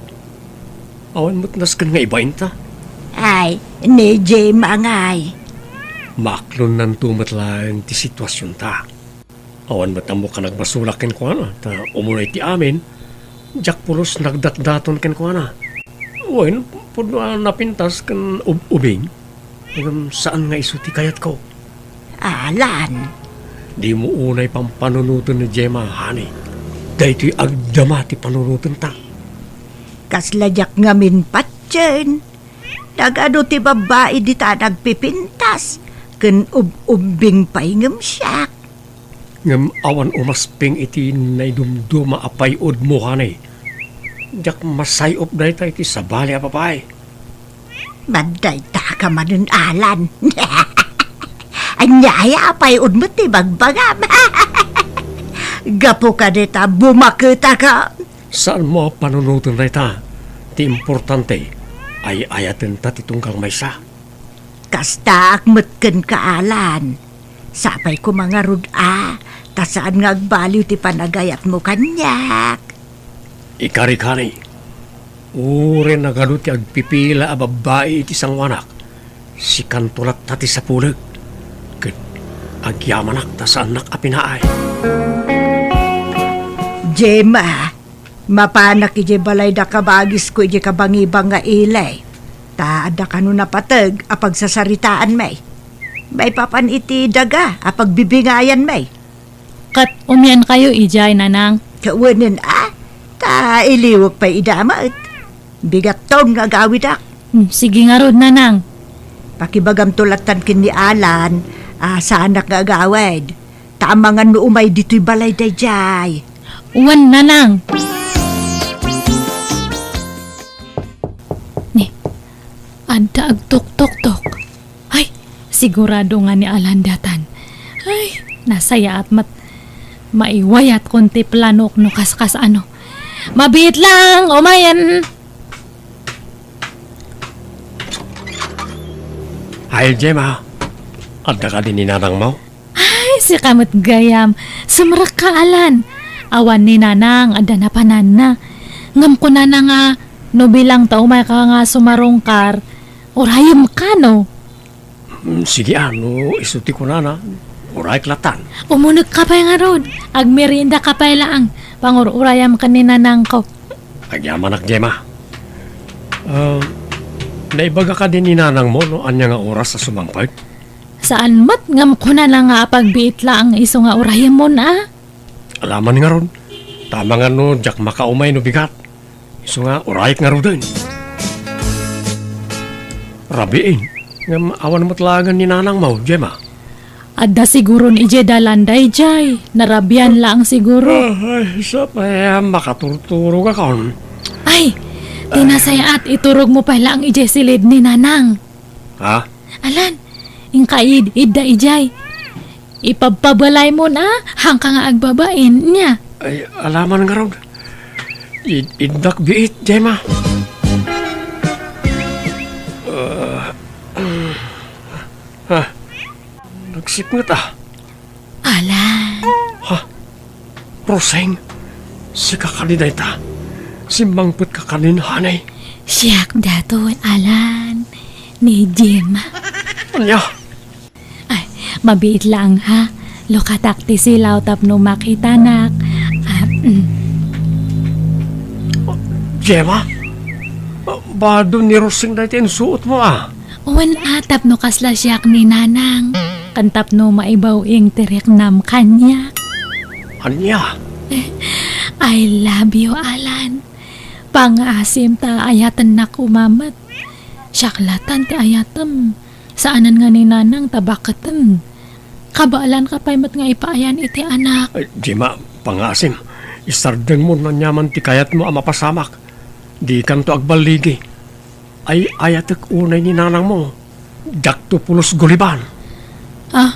Awan met nasken nga ibainta. Ay, ni Gemma ngay. Maaklonnanto met laeng ti situasionta. Awan met ammok a nagbasolak kenkuana, ta umuna iti amin, diak pulos nagdatdaton kenkuana. Wen, pudno a napintas ken ub-, ubing. Ngem saan nga isu ti kayatko. Alan. Dimo unay pampanunoten ni Gemma, honey. Daytoy agdama ti panunotenta. Kasla diak ngamin patien. Nagano ti babbai dita nagpipintas ken ub-ubbing pay ngem siak. Ngem awan umasping iti naidumduma a pay-odmo, honey. Diak masay-op dayta iti sabali a babai. Mandayta ka manen, Alan. Ania aya pay unmet ti bagbagam? Gapu kadita, bumaketakon. Saanmo a panunoten dayta. Ti importante, ay-ayatenta ti tunggal maysa. Kastaak met kenka, Alan. Sapay koma ngarud a, ta saan nga agbaliw ti panagayatmo kaniak. Ikarikari, uray nagadu ti agpipila a babbai iti sangoanak, sikanto latta ti sapulek, ket agyamanak ta saannak a pinaay. Gemma, mapanak idiay balay da kabagisko idiay kabangibang nga ili. Ta adda kano napateg a pagsasaritaanmi. Maipapan iti daga a pagbibingayanmi. Ket umiankayo idiay, Nanang? Ket wen a, ta iliwek pay ida met. Bigatton nga agawidak. Hmm, sige ngarud, Nanang. Pakibagamto lattan ken ni Alan a saanak nga agawid. Ta amangan no umay ditoy balay daydiay. Wen, Nanang. Ni, adda agtuktoktok. Ay, sigurado nga ni Alan daytan. Ay, nasayaat met. Maiwayatkon ti planok no kaskas ano. Mabiit lang, umayen. Ay, Gemma. Adda kadi ni nanangmo? Ay, sika met gayam. Sumrekka, Alan. Awan ni Nanang, adda napananna. Ngem kunana nga, no bilang ta umayka nga sumarungkar, urayemka, no? Mm, sige, a, no isu ti kunana, urayek lattan. Umunegka pay ngarud. Agmeriendaka pay laeng. Pangur-urayam ken ni Nanangko. Agyamanak, Gemma. Ah, naibaga kadi ni Nanangmo no ania nga oras a sumangpet? Saan met ngem kunana nga apagbiit laeng isu nga urayemon a? Alaman ngarud, ta amangan no diak makaumay no bigat. Isu nga urayek ngaruden. Rabiin, ngem awan met laengen ni nanangmo, Gemma. Adda siguron idiay dalan daydiay. Narabian laeng siguro. Ah, ay, sapay a makaturturogakon. Ay, ti nasayaat, iturogmo pay laeng idiay silid ni Nanang. Ha? Alan, inka id-, idda idiay. Ipabpabalaymon a, haanka nga agbabain, nia? Ay, alaman ngarud. Id-, iddak biit, Gemma. Ah, ah, nagsipnget a. Alan. Ha? Roseng, sika kadi dayta? Simmangpetka kadi, honey? Siak daytoy, Alan, ni Gemma. Ania? Ay, mabiit laeng, ha? Lukatak ti silaw tapno makitanak. Ah, mm. Gemma? Bado ni Roseng dayta insuotmo, a? Wen a, tapno kasla siak ni Nanang. Ken tapno maibaw-ing ti riknam kaniak. Ania? I love you, Alan. Pangngaasim ta ayatennak koma met. Siak lattan ti ayatem. Saanen nga ni Nanang ta baketen. Kabaelanka pay met nga ipaayan iti anak. Ay, Gemma, pangngaasim. Isardengmo no aniaman ti kayatmo a mapasamak. Dikanto agballigi. Ay-ayatek unay ni nanangmo. Diakto pulos guliban. Ah,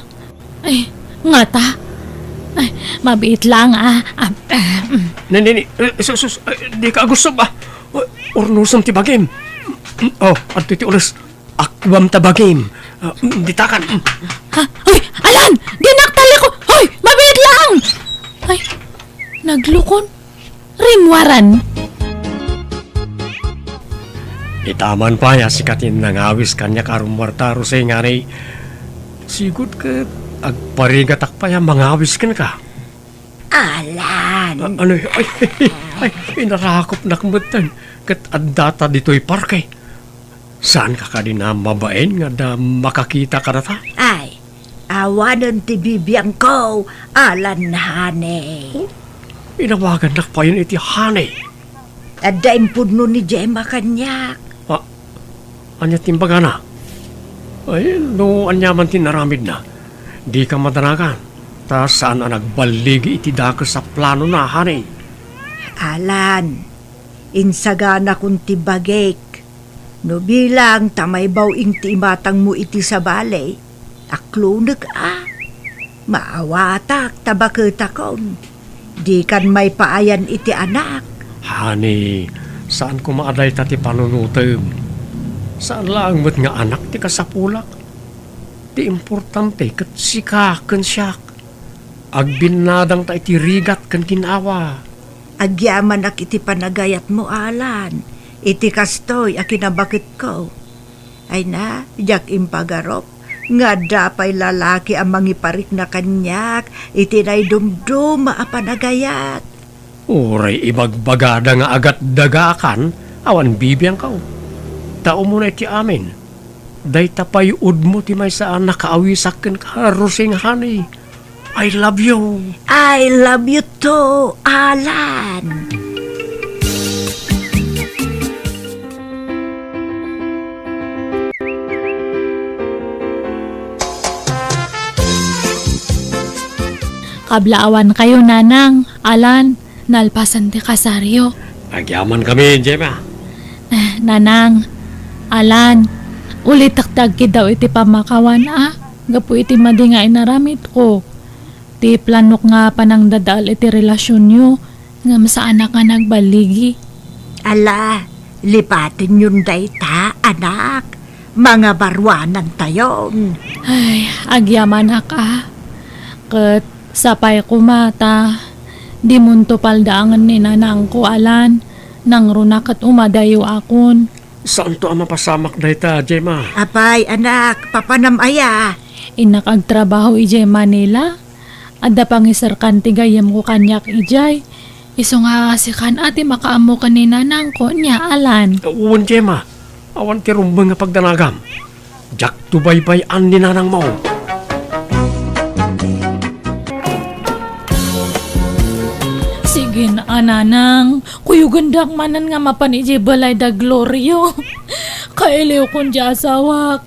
ay, ngata? Ay, mabiit laeng, a. Ah, ah, mm. Ni, ni, ni, eh, sus, sus, ay, dika agussob, a. Urnosem ti bagim. Oh, adtoy ti ules. Akkuam ta bagim. Ah, ditakan. Ha? Hoy, Alan! Dinak taliko! Hoy, mabiit laeng! Ay, naglukon. Rimmuaran. Itaman pay a sika ti nangawis kaniak a rummuarta, Roseng, honey. Sigud ket agparigatak pay a mangawis kenka. Alan. A-, ano, ay, ay, inarakopnak metten ket addata ditoy parke. Saanka kadi a mabain nga adda makakita kadata? Ay, awanen ti bibiangko, Alan, honey. Oh, inawagannak payen iti honey. Adda impudno ni Gemma kaniak. Ah, ania ti imbagana? Ay, no aniaman ti inaramidna, dika madanagan, ta saan a nagballigi iti dakes a planona, honey. Alan, insaganakon ti bagik. No bilang ta maibaw-ing ti imatangmo iti sabali, Aklonek a. Maawatak ta baketakon. Dikan maipaayan iti anak. Honey, saan koma a dayta ti panunotem. Saan laeng met nga anak ti kasapulak. Ti importante ket sika ken siak. Agbinnadangta iti rigat ken ginawa. Agyamanak iti panagayatmo, Alan, iti kastoy a kinabaketko. Ay na, diak impagarup nga adda pay lalaki a mangiparikna kaniak iti naidumduma a panagayat. Uray ibagbagada nga agatdagakan, awan bibiangko. Ta umuna iti amin, dayta pay udmo ti maysa a nakaawisak kenka, Rosing honey. I love you. I love you too, Alan. Kablaawan kayo, Nanang, Alan, nalpasan ti kasaryo. Agyamankami, Gemma. Eh, Nanang, Alan, ulitek ti agkiddaw iti pammakawan, a, gapu iti madi nga inaramidko. Ti planok nga panangdadael iti relasionyo, ngem saanak nga nagballigi. Ala, lipatenyon dayta, anak. Mangabaruanantayon. Ay, agyamanak a. Ket sapay koma ta dimonto paldaangen ni nanangko, Alan, nangruna ket umadayo akon. Saanto a mapasamak dayta, Gemma? Apay, anak, papanam aya? Innak agtrabaho idiay Manila. Adda pangiserkan ti gayyemko kaniak idiay. Isu nga sikan a ti makaammo ken ni nanangko, nia, Alan? Wen, Gemma, awan ti rumbeng nga pagdanagam. Diakto baybay-an ni nanangmo. Sige a, Nanang, kuyogendak manen nga mapan idiay balay da Glorio. Kailiwkon diay asawak.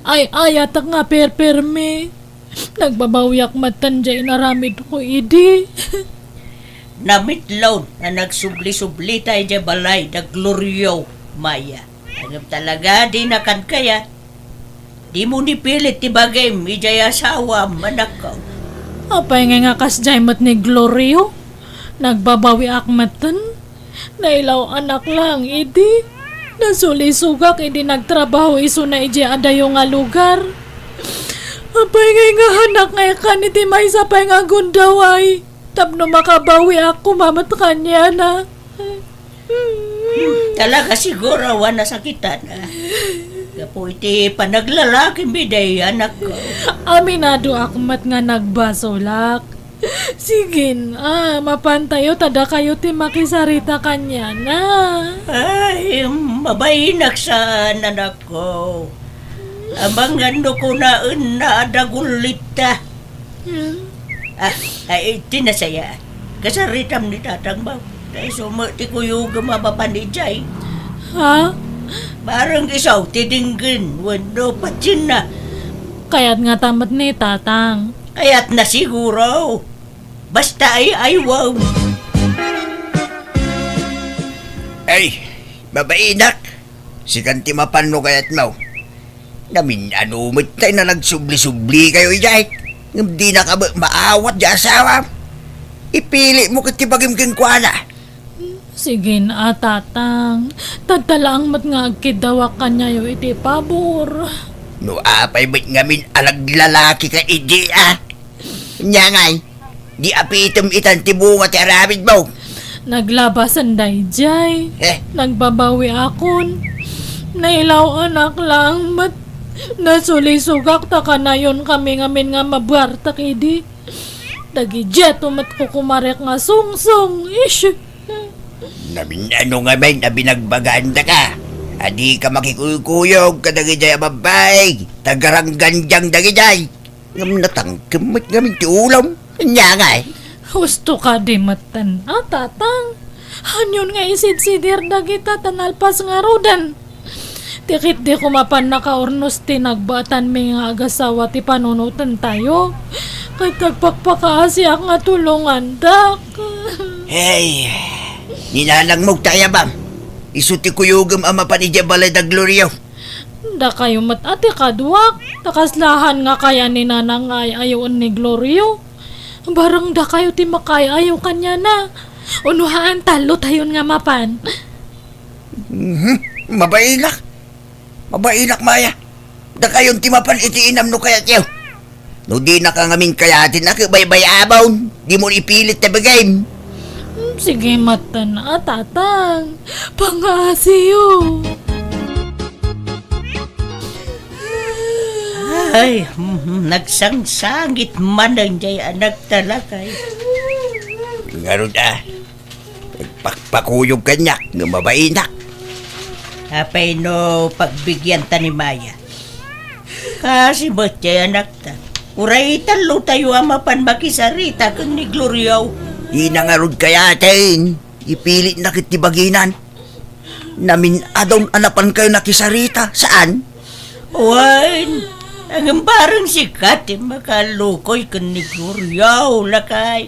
Ay-ayatek nga perpermi. Nagbabawiak metten diay inaramidko idi. Namitlon a nagsubli-sublita idiay balay da Glorio, Maya. Ngem talaga dinakan kayat. Dimo ni pilit ti bagim idiay asawam, anakko. Apay ngay nga kasdiay met ni Glorio? Nagbabawiak metten. Nailaw-anak laeng idi. Nasulisogak idi nagtrabaho isuna idiay adayo nga lugar. Apay ngay nga hanak nga ikan iti maysa pay nga gundaway tapno makabawiak koma met kaniana. Talaga siguro a nasakitan, a. Gapu iti panaglalakim idi, anakko. Aminadoak met nga nagbasolak. Sige a, mapantayo ta dakayo ti makisarita kaniana. Ay, mabainak saan, anakko. Amangan no kunaenna a dagullitta. Hmm. Ah, ay, ti nasaya. Kasaritam ni tatang mo. Ta isu met ti kuyogem a mapan idiay. Ha? Bareng isu ti denggen wenno patienna. Kayat ngata met ni tatang. Kayatna siguro. Basta ay-aywaw. Ay, mabainak. Sikan ti mapan no kayatmo. Namin-ano met tay nga nagsubli-sublikayo idiay. Ngem dinaka met maawat diay asawam. Ipilit mo ket ti bagim kenkuana. Sige a, tatang. Tadta laeng met nga agkiddawak kaniayo iti pabor. No apay met ngamin a naglalakika idi, a? Ania ngay, di apitem itan ti bunga ti aramidmo. Naglabasan daydiay. Eh? Nagbabawiakon. Nailaw-anak laeng met. Nasulisogak ta kanayonkami ngamin nga mabuartek idi. Dagidiay met kukumarek nga sungsong. Ish. Namin-ano ngamin a binagbagaandaka a dika makikuykuyog kadagidiay a babbai, ta garanggandiang dagidiay. Ngem natangkem met ngamin ti ulom. Ania ngay? Husto kadi metten a, tatang. Hanyon nga isidsidir dagita ta nalpas ngaruden. Ti ketdi koma pannakaurnos ti nagbaetanmi nga agasawa ti panunotentayo. Ket agpakpakaasiak nga tulongandak. Hey, ni nanangmo ti ayabam. Isu ti kuyogem a mapan idiay balay da Glorio. Dakayo met a ti kaduak. Ta kaslahan nga kaya ni Nanang nga ay-ayoen ni Glorio. Bareng dakayo ti makaay-ayo kaniana. Uno haan, tallotayon nga mapan. Mhm. Mabainak. Mabainak, Maya. Dakayon ti mapan iti inam no kayatyo. No dinaka ngamin kayaten a, ket baybay-abon, dimo ipilit ta bagim. Hmm, sige, matan a, Tatang. Pangaasiyo. Ay, mhm, nagsangsangit manen jay anakta, lakay. Ngarud a, pakpakuyog kaniak nga mabainak. Apay no pagbigianta ni Maya? Kasi met jay anakta. Uray tallotayo a mapan makisarita ken ni Glorio. Dina ngarud kayaten. Ipilitna ket ti baginan. Namin-adon a napankayo nakisarita, saan? Wen, ngem bareng sika ti makalukoy ken ni Glorio, lakay.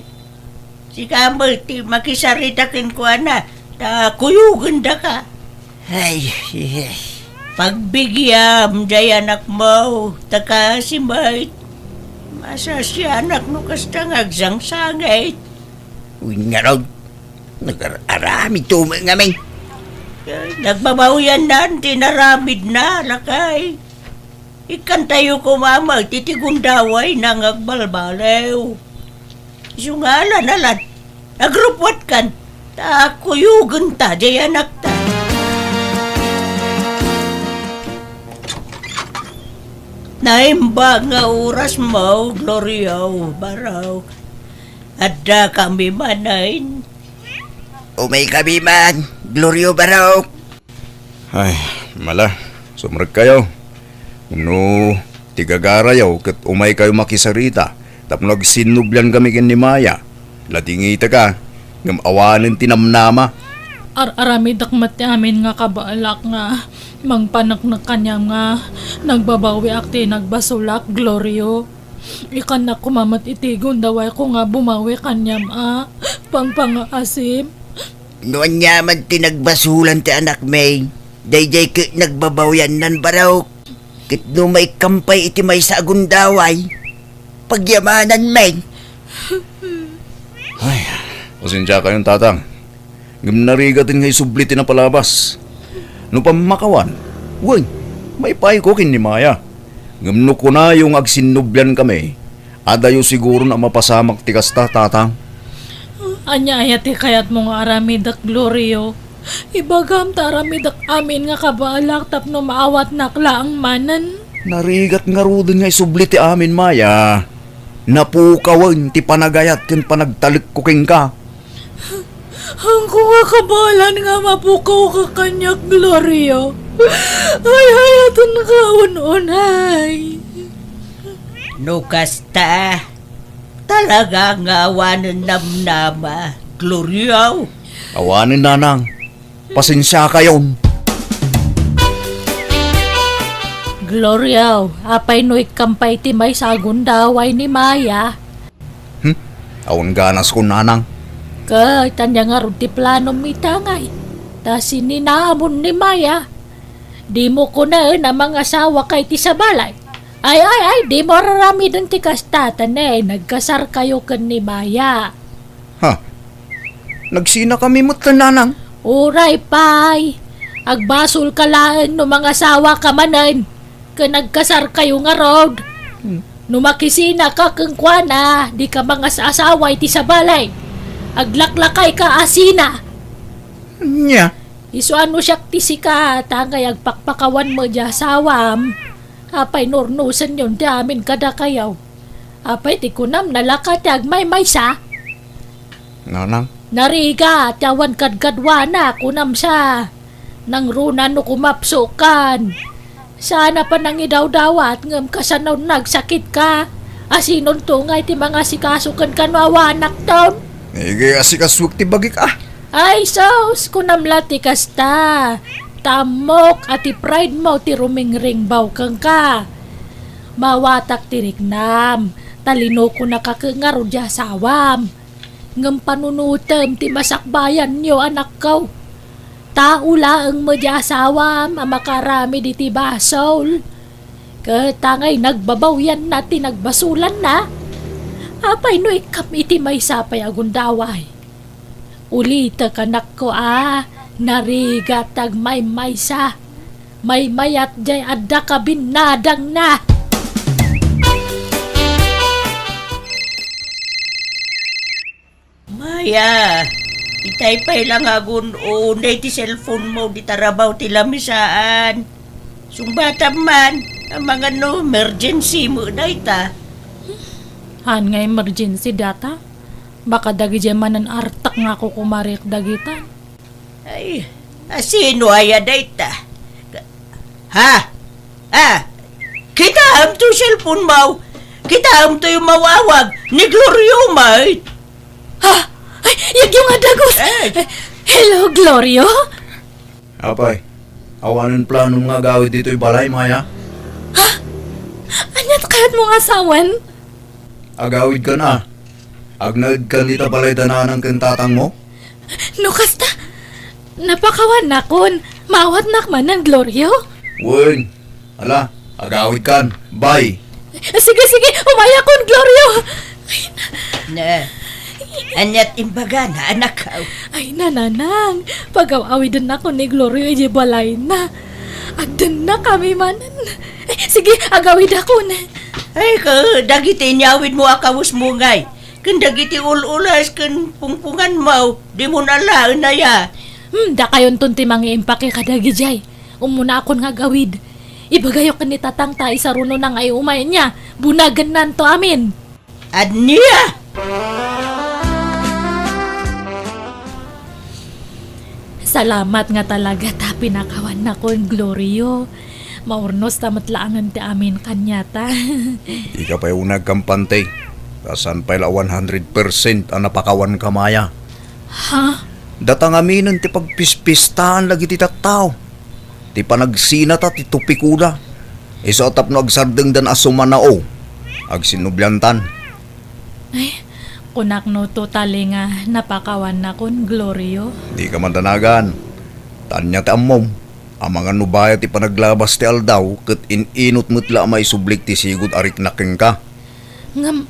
Sika met ti makisarita kenkuana, ta kuyogendaka. Ay, ay. Pagbigiam jay anakmo, ta kasi met, masasianak no kasta nga agsangsangit. Wen ngarud, nagar-aramidto met ngamin. Ay, nagbabawiannan ti inaramidna, lakay. Ikkantayo koma met iti gundawayna nga agbalbaliw. Isu nga alan-alan, agrupwatkan, ta kuyogenta jay anakta. Naimbag nga orasmo, Glorio, Barok. Addakami manen. Umaykami man, Glorio, Barok. Ay, mala, sumrekkayo. No ti gagarayo ket umaykayo makisarita tapno agsinnubliankami ken ni Maya, ladingitaka, ngem awanen ti namnama. Ar-aramidek met ti amin nga kabaelak nga mangpaneknek kaniam nga nagbabawiak ti nagbasolak, Glorio. Ikkannak koma met iti gundawayko nga bumawi kaniam a pangpangaasim. No ania man ti nagbasolan ti anakmi, daydiay ket nagbabawiannan, Barok. Ket no maikkampay iti maysa a gundaway, pagyamananmi. Ay, pasensiakayon, Tatang. Ngem narigaten nga isubli ti napalabas. No pammakawan, wen, maipayko ken ni Maya. Ngem no kunayo nga agsinnubliankami, adayo siguron a mapasamak ti kasta, Tatang. Ania aya ti kayatmo nga aramidek, Glorio? Ibagam ta aramidek amin nga kabaelak tapno maawatnak laeng manen. Narigat ngaruden nga isubli ti amin, Maya. Napukawen ti panagayat ken panagtalekko kenka. Haanko nga kabaelan nga mapukawka kaniak, Glorio. Ay, hayatenka un-unay. No kasta, talaga nga awanen namnama, Glorio. Awanen, Nanang. Pasensiakayon. Glorio, apay no ikkampay ti maysa a gundaway ni Maya? Hmm? Awan ganaskon, Nanang. Ket ania ngarud ti planom ita ngay? Ta sininamon ni Maya. Dimo kunaen a mangasawaka iti sabali. Ay, ay, ay, dimo ar-aramiden ti kasta, ta ne, nagkasarkayo ken ni Maya. Ha? Nagsinakami met, Nanang? Uray pay. Agbasolka laeng no mangasawaka manen ken nagkasarkayo ngarud. Hmm. No makisinaka kenkuana, dika mangas-asawa iti sabali. Aglaklakayka a sina. Ania? Isu a no siak ti sika, ta ngay agpakpakawan met diay asawam. Apay no urnosenyon ti amin kadakayo? Apay ti kunam, nalaka ti agmaymaysa? Nanang? Narigat ti awan kadkaduana, kunam sa. Nangruna no kumapsukan. Saan a panangidawdawat ngem kasano nagsakitka? Asinonto ngay ti mangasikaso kenka no awanakton? Naigayo asikasuek ti bagik a. Ay sus, kunam la ti kasta. Ta ammok a ti pride mo ti rumingringbaw kenka. Maawatak ti riknam, ta linukonaka ket ngarud diay asawam. Ngem panunotem ti masakbayanyo, anakko. Tao laeng met diay asawam a makaaramid iti basol. Ket angay nagbabawyanna ti nagbasolanna, apay no ikkam iti maysa pay a gundaway? Ulitek, anakko, a, narigat ti agmaymaysa. Maymayat jay adda kabinnadangna. Maya, itay pay la nga agun-unay ti cellphone mo, di tarabaw ti lamisaan. Sungbatam man, amangan no emergency mo dayta. Han nga emergency data? Baka dagiti manen artak nga kukumarik dagitan. Ay, asino aya dayta? Ha? Ah, kitaem to cellphone mo? Kitaem to yung mawawag ni Glorio, may? Ha? Ay, yagyo nga dagus! Eh. Hello, Glorio? Apay, awanen planom nga agawid ditoy balay, Maya? Ha? Ania ti kayat mo nga sawen? Agawid kan a. Agnaed kan ita balay da nanang ken tatang mo? No kasta, napakawannakon. Maawatnak manen, Glorio? Wen. Ala, agawid kan. Bye. Sige, sige, umayakon, Glorio. Ay, na- Ne. Aniat imbagana, anak? Ay, nanang, pagaw-awidennakon ni Glorio iti balayna. Agdennak kami manen. Eh, sige, agawidakon. Ay, ka, dagiti inyawid mo a kawes mo ngay. Ken dagiti ul-ulas ken pungpungan mo, di mo nalaen aya. Hmm, dakayonton ti mangiimpake kadagijay. Ummunakon nga agawid. Ibagayo ken ni tatang ta isarunona nga iumay nia. Bunagennanto amin. Ania? Salamat nga talaga ta pinakawannakon, Glorio. Maurnos ta met laengen ti amin kaniata. Dika pay uneg kampante. Ta saan pay la one hundred percent a napakawanka, Maya? Ha? Data ngaminen ti pagpispistaen dagiti tattao. Ti panagsinata ti tupikoda. Isu a tapno agsardengdan a sumanao. Agsinnubliantan. Ay, kunak no totally nga napakawannakon, Glorio. Dika madanagan. Ta ania ti ammom? Amangan no bayat ti panaglabas ti aldaw ket in-inut met la a maisublik ti sigud a riknak kenka. Ngem,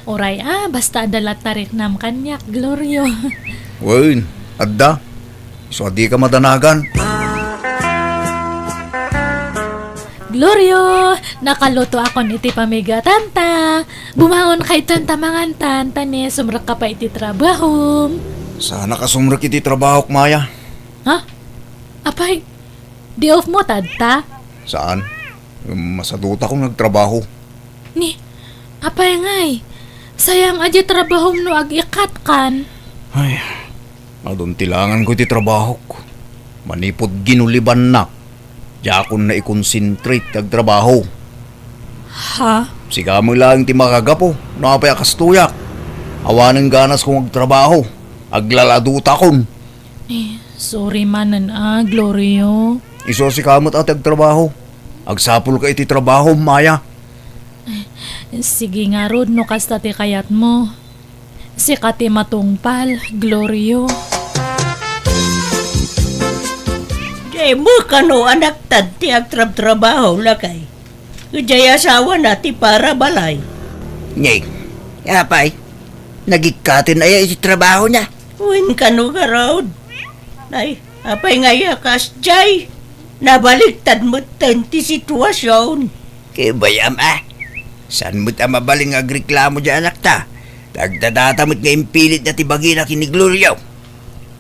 uray a, basta adda latta riknam kaniak, Glorio. Wen, adda. Isu a dika madanagan. Glorio, nakalutoakon iti pamigatanta. Bumangonka itan ta mangantan, ta ne, sumrekka pay iti trabahom. Saanak a sumrek iti trabahok, Maya. Ha? Apay, day off mo tatta? Saan? Masadutakon nga agtrabaho. Ni, apay ngay? Sayang a di trabahom no ag-ikatkan. Ay, adun ti langanko iti trabahok. Manipud ginulibannak, diakon naikonsentrate ti agtrabaho. Ha? Sika met laeng ti makagapu no apay a kastoyak. Awanen ganasko nga agtrabaho. Aglaladutakon. Eh, sorry manen a, Glorio. Isu a sika met a ti agtrabaho. Agsapulka iti trabahom, Maya. Eh, sige ngarud no kasta ti kayatmo. Sika ti matungpal, Glorio. Daymo kano anakta ti agtrabtrabaho, lakay. Idiay asawana ti parabalay. Ni, apay, nagikkaten aya iti trabaho na? Wen kano garud. Ay, apay nga aya kasdiay? Nabaliktad metten ti situasion. Kabayam a. Saan met a mabalin nga agreklamo diay anakta? Tagdadata met nga impilitda ti bagina ken ni Glorio.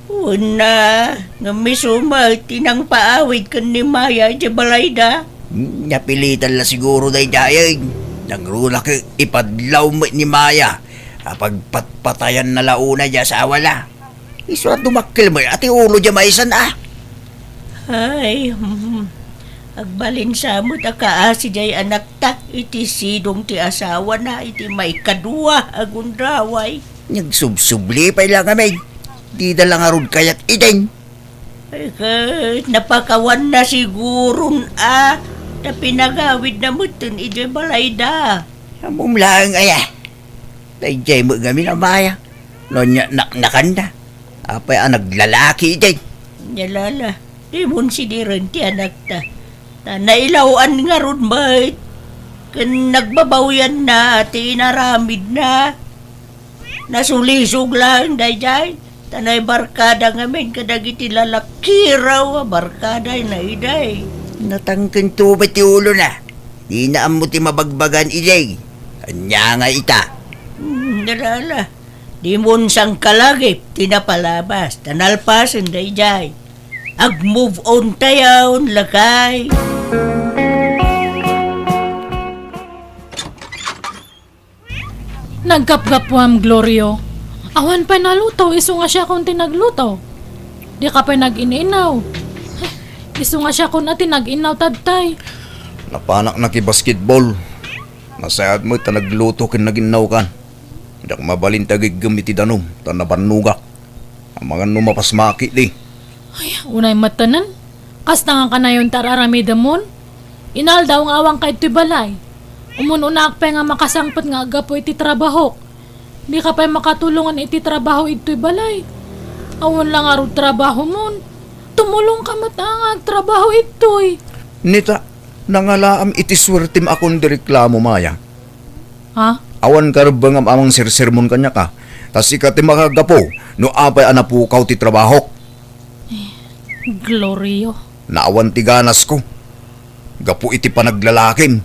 Wen a, ngem isu met ti nangpaawid ken ni Maya idiay balayda. Hmm, napilitan la siguro daydiay. Nangruna ket ipadlaw met ni Maya a pagpatpatayanna la unay ti asawana. Isu a dumakkel met a ti ulo diay maysan a. Ay, hmm. Agbalin sa met a kaasi diay anakta iti sidong ti asawana iti maikadua a gundaway. Nagsubsubli pay la ngamin. Dida la ngarud kayat idin. Ay, ket napakawanna siguron a, ta pinagawidna metten idiay balayda. Ammom laeng aya. Daydiay met ngamin a Maya. No ania naknakanna. Apay a naglalaki iti. Nia la, dimon sidiren ti anakta. Ta nailaw-an ngarud met ken nagbabawianna ti inaramidna. Nasulisog laeng daydiay, ta naibarkada ngamin kadagiti lalakiraw a barkadana idiay. Natangken tuba ti ulona. Dina ammo ti mabagbagan idiay. Ania nga ita? Hmm, ala, ala. Dimon sangkalagip ti napalabas, ta nalpasen daydiay. Ag-move on tayon, lakay. Naggapgapuam, Glorio. Awan pay naluto, isu nga siakon ti nagluto. Dika pay nag-in-inaw. Isu nga siakon a ti nag-inaw, tadtay. Napanak nakibasketball. Nasayaat met ta nagluto ken nag-innaw kan. Diak mabalin ti agiggem iti danum, ta nabannogak. Amangan no mapasmaki di. Ay, unay met tanan. Kasta nga kanayon ti ar-aramidemon? Inaldaw nga awanka idtoy balay. Umun-unaak pay nga makasangpet nga aggapu iti trabahok. Dika pay makatulongan iti trabaho idtoy balay. Awan la ngarud trabahomon. Tumulongka met a nga agtrabaho idtoy. Nita, nangalaam iti suertem a kon di reklamo, Maya. Ha? Awan karebbengam a mangsersermon kaniak a. Ta sika ti makagapu no apay a napukaw ti trabahok. Eh, Glorio. Naawan ti ganasko. Gapu iti panaglalakim.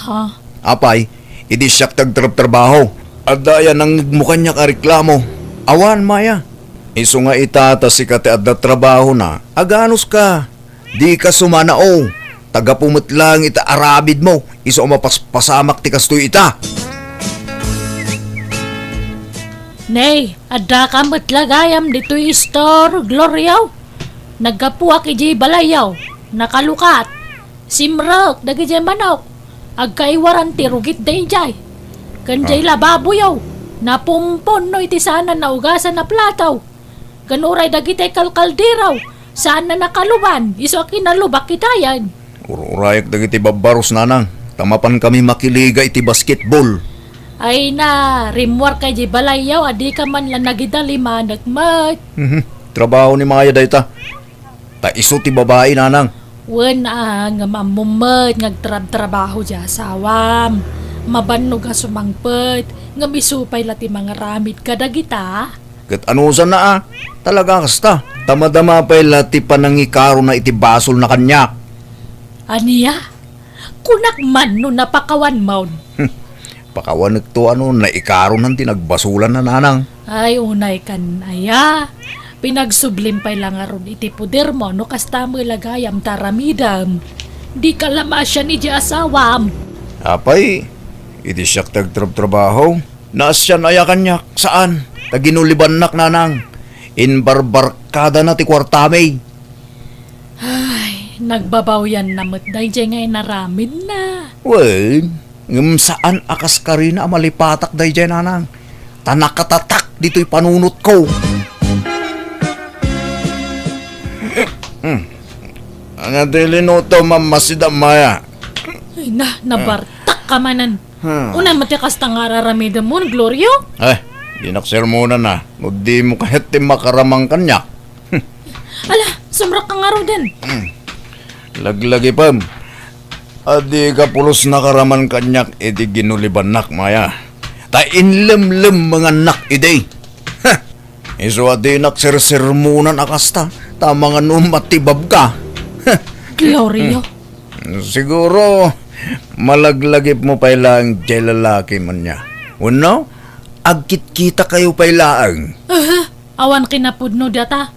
Ha? Apay, idi siak ti agtrabtrabaho. Adda aya nangngegmo kaniak a reklamo? Awan, Maya. Isu nga ita ta sika ti adda trabahona, aganuska. Dika sumanao, ta gapu met laeng iti aramidmo, isu a mapaspasamak ti kastoy ita. Nay, addaka met la gayam ditoy istor, Glorio. Naggapuak idiay balayyo, nakalukat. Simrek dagidiay manok, agkaiwaran ti rugit daydiay. Ken diay Ah. lababoyo, napumpunno iti saan a naugasan a plato. Ken uray dagiti kalkaldero, saan a nakaluban, isu a kinalubak itayen. Ur-urayak dagiti babbarus, nanang, ta mapankami makiliga iti basketball. Ay na, rimmuarka idiay balayyo a dika man la nagidalimanek met. Mhm. Trabaho ni Maya dayta. Ta isu ti babai, nanang. Wen a, ngem ammom met nga agtrabtrabaho ti asawam. Mabannog a sumangpet, ngem isu pay la ti mangaramid kadagita. Ket anusanna a, talaga kasta. Ta madama pay la ti panangikarona iti basolna kaniak. Ania? Kunak man no napakawanmon. Pakawanekto a no naikaronan ti nagbasolanna, nanang. Ay, unay kan aya. Pinagsublim pay la ngarud iti podermo no kasta met la gayam ti aramidem. Dika la maasian idiay asawam. Apay, idi siak ti agtrabtrabaho, naasian aya kaniak? Saan. Ta ginulibannak, nanang. Imbarbarkadana ti kuartami. Ay, nagbabawianna met daydiay nga inaramidna. Wen, ngem saan a kas karina a malipatak daydiay, nanang. Ta nakatatak ditoy panunotko. Hmm. Ania ti linutom a masida, Maya? Ay na, nabartak ka manen. Hmm. Unay met ti kasta nga ar-aramidemon, Glorio? Ay, dinak sermonan a. No dimo kayat ti makaramang kaniak. Ala, sumrekka ngaruden. Hmm. Laglagipem. A dika pulos nakaraman kaniak iti ginulibannak, Maya. Ta inlemlemmengannak idi. Ha! Isu a dinak sersermonan a kasta, ta amangan no matibabka. Ha! Glorio. Hmm. Siguro, malaglagipmo pay laeng diay lalaki, ania. Wenno, agkitkitakayo pay laeng. Aha. Awan kinapudno data.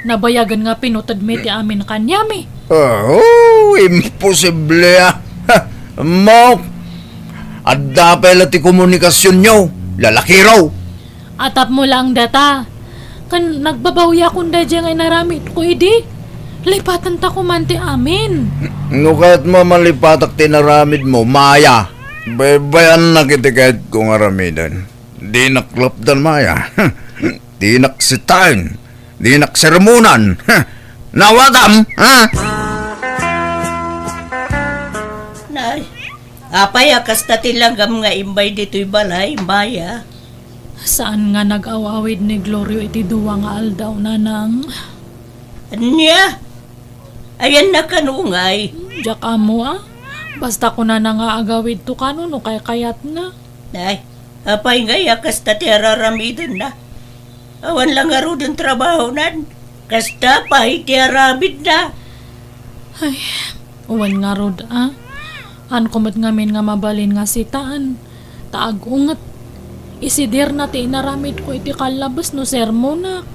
Nabayagen nga pinutedmi ti amin kaniami. Oh, imposible a. Ha, ammok. Adda pay la ti komunikasionyo, lalakiro. Atapmo laeng data. Ken nagbabawiakon daydiay nga inaramidko idi. Lipatenta koman ti amin. No kayatmo a malipatak ti inaramidmo, Maya. Baybayannak iti kayatko nga aramiden. Dinak lapdan, Maya. Dinak sitaen. Dinak sermonan. Nawatam, ha? Nay, apay a kasta ti langam nga imbay ditoy balay, Maya? Saan nga nag-aw-awid ni Glorio iti dua nga aldaw, nanang. Ania? Ayanna kano ngay? Diak ammo a. Basta kunana nga agawidto kano no kaykayatna. Ay, apay ngay a kasta ti araramidenna? Awan la ngaruden trabahonan. Kasta pay ti aramidna. Ay, wen ngarud a. Haanko met ngamin nga mabalin nga sitaan. Ta agunget. Isidirna ti inaramidko iti kallabes no sermonak.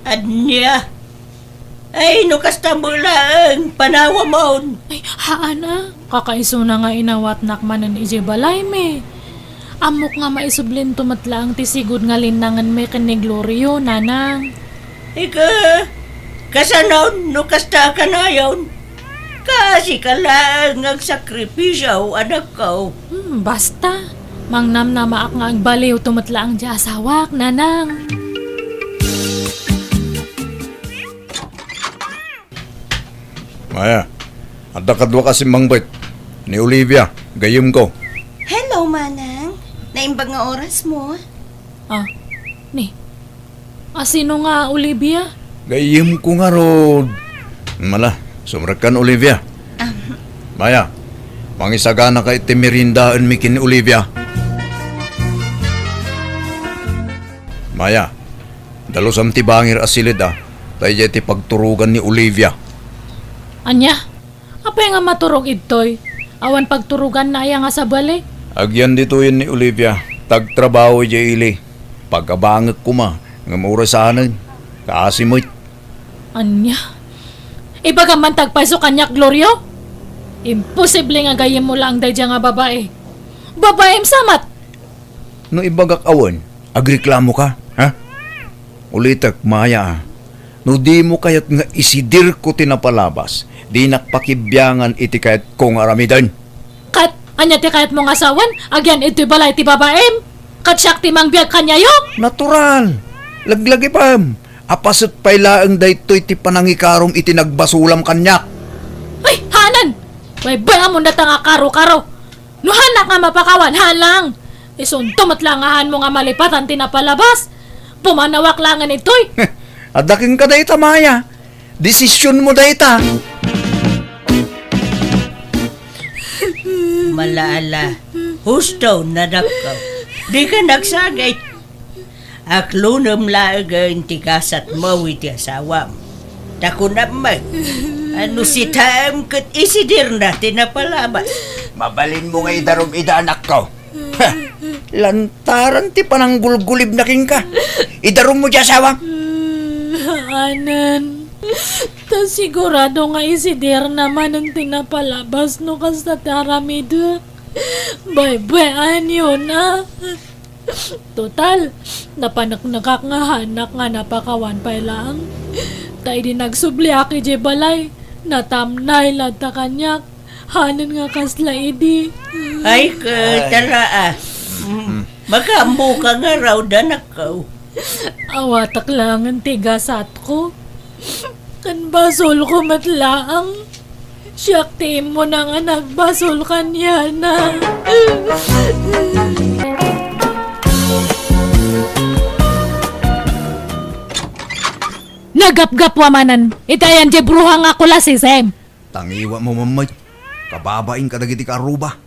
Ania? Ay, no kasta met laeng, panawamon. Ay, haan a. Kakaisuna nga inawatnak manen idiay balaymi. Ammok nga maisublinto met laeng ti sigud nga linnangenmi ken ni Glorio, nanang. Ika, kasanon no kasta a kanayon? Kaasika laeng nga agsakripisio, anakko. Hmm, basta. Mangnamnamaak nga agbaliwto met laeng ti asawak, nanang. Maya, adda kaduak a simmangbet. Ni Olivia, gayyemko. Hello, Manang. Naimbag nga orasmo? Ah, ni. A, sino nga Olivia? Gayyemko ngarud. Mala, sumrekkan, Olivia. Ah. Maya, mangisaganaka iti meriendaenmi ken ni Olivia. Maya, dalusam ti bangir a siled a, ta idiay ti pagturogan ni Olivia. Ania? Apay nga maturog idtoy? Awan pagturoganna aya nga sabali? Agyan ditoyen ni Olivia, ta agtrabaho idiay ili. Pagabangek koma, ngem orasanen, kaasi met. Ania? Ibagam man ti agpayso kaniak, Glorio? Imposible nga gayyemmo laeng daydiay nga babai. Babaim sa met! No ibagak a wen, agreklamoka, ha? Ulitek, Maya, a. No dimo kayat nga isidirko ti napalabas, dinak pakibiangan iti kayatko nga aramiden. Ket ania ti kayatmo nga sawen? Agyan idtoy balay ti babaim? Ket siak ti mangbiag kaniayo? Natural. Laglagipem. A paset pay laeng daytoy ti panangikarom iti nagbasolam kaniak. Ay, haanen! Baybay-amon dayta nga karo-karo. No haanak nga mapakawan, haan lang. Isunto met la nga haanmo nga malipatan ti napalabas. Pumanawak laengen itoy. Adda kenka dayta, Maya. Desisionmo dayta. Malaala. Husto, nadakko. Dika nagsagit. Aklonem laengen ti gasatmo iti asawam. Ta kunam met, a no sitaem ket isidirna ti napalabas. Mabalinmo nga idarum ida, anakko. Ha! Lantaran ti pananggulgulibna kenka. Idarummo ti asawam. Haanen. Ta sigurado nga isidirna manen ti napalabas no kasta ti aramidek. Baybay-anyon a. Total, napaneknekak nga haanak nga napakawan pay laeng. Ta idi nagsubliak idiay balay, natamnay latta kaniak. Haanen nga kasla idi. Ay, ket, ay, tara, a. Mm. Mm. Makaammoka ngarud, anakko. Awatak laengen ti gasatko. Ken basolko met laeng. Siak ti immuna nga nagbasol kaniana. Nagapgapwa manen iti ayan ti bruha nga kulasisem. Tangiwatmo met. Kababain kadagiti kaarruba.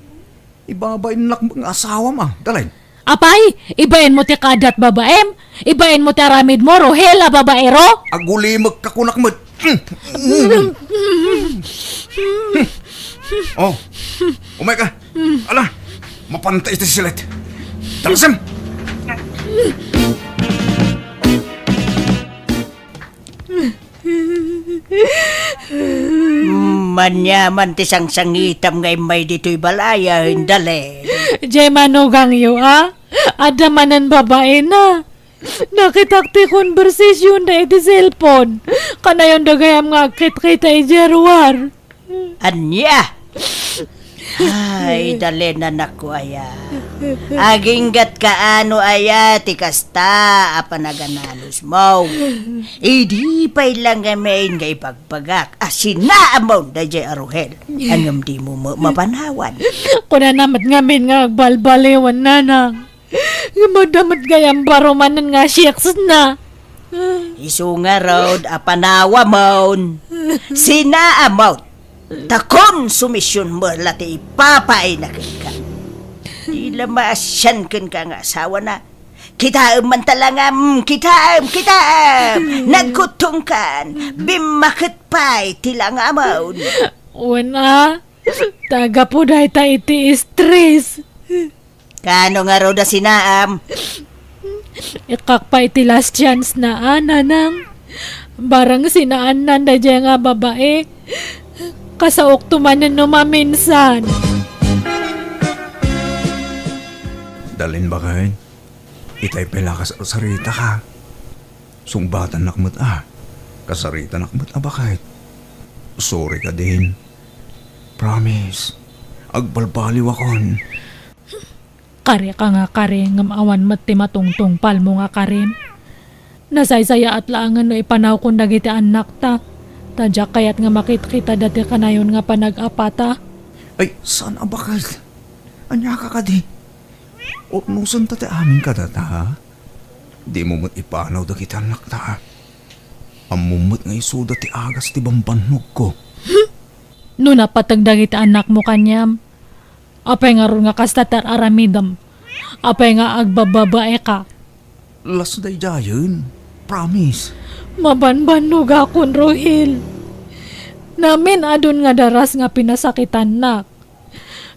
Ibabainnak nga asawam a, Dalen. Apay, ibainmo ti kaaddat babaim? Ibainmo ti aramidmo, Rohel a babaero? Agulimekka kunak met. Oh, umayka. Ala, mapanta iti silet. Talasem. Maniaman ti sangsangitam nga immay ditoy balay a, Dalen. Diay manugangyo a? Adda manen babaina. Nakitak ti konbersasionda iti cellphone. Kanayon da gayam nga agkitkita idiay ruar. Ania? Ay, Dalen, anakko aya. Aginggatka a no aya ti kasta a panagananusmo. Idi pay la ngamin nga ibagbagak a sinaamon daydiay a Rohel, ngem dimo ma-, mapanawan. Kunana met ngamin nga agbalbaliwen, nanang. Ngem adda met gayam baro manen nga siksna. Isu ngarud a panawamon. Sinaamon, ta konsumision met la ti ipapaayna kenka. Di la maasian kenka nga asawana. Kitaem man ta langam, kitaem, kitaem! Nagkuttongkan, bimmaket pay ti langamon. Wen a, ta gapu dayta iti stress. Kaano ngarud a sinaam? Ikkak pay iti last chance na, a, nanang. Barang sinaannan daydiay nga babai, kasaokto manen no maminsan. Dalin, baket, itay pay la kasarsarita ka. Sungbatannak met a. Kasaritanak met a, baket. Sorry ka din. Promise, agbalbaliwakon. Kari ka nga kari, ngem awan met ti matungtungpalmo nga karim. Nasaysayaat laengen no ipanawkon dagiti annakta, ta diak kayat nga makitkitada ti kanayon nga panag-apata. Ay, saan a, baket? Ania ka kadi? Urnosenta ti amin kadata, ha? Dimo met ipanaw dagiti annakta, ha? Ammom met nga isuda ti agas ti bambannogko. No napateg dagiti annakmo kaniam, apay ngarud nga kasta ti ar-aramidem? Apay nga agbababaeka? Las daydiayen. Promise. Mabanbannogakon, Rohel. Namin-adun nga daras nga pinasakitannak.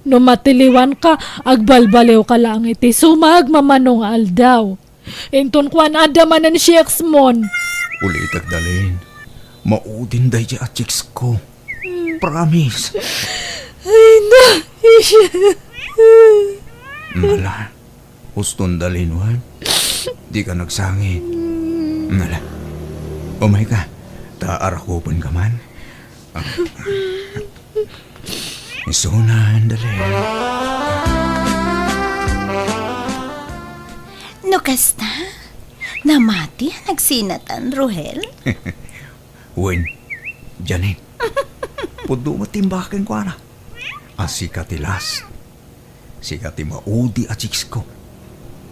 No matiliwanka, agbalbaliwka laeng iti sumagmamano nga aldaw. Inton kuan, adda manen chicks mon. Ulitek, Dalin. Maudin daydiay a chicks ko. Promise. Ay, na, isya. Mala, uston, Dalin, wen? Di ka nagsangit. Mala, umay ka, ta arakupen ka man. Ah. Isunan, Dalin. No kasta, namati a nagsinatan, Rohel? Wen, Janine. Pudno met ti imbaga kenkuana. A sika ti last. Sika ti maudi a chicks ko.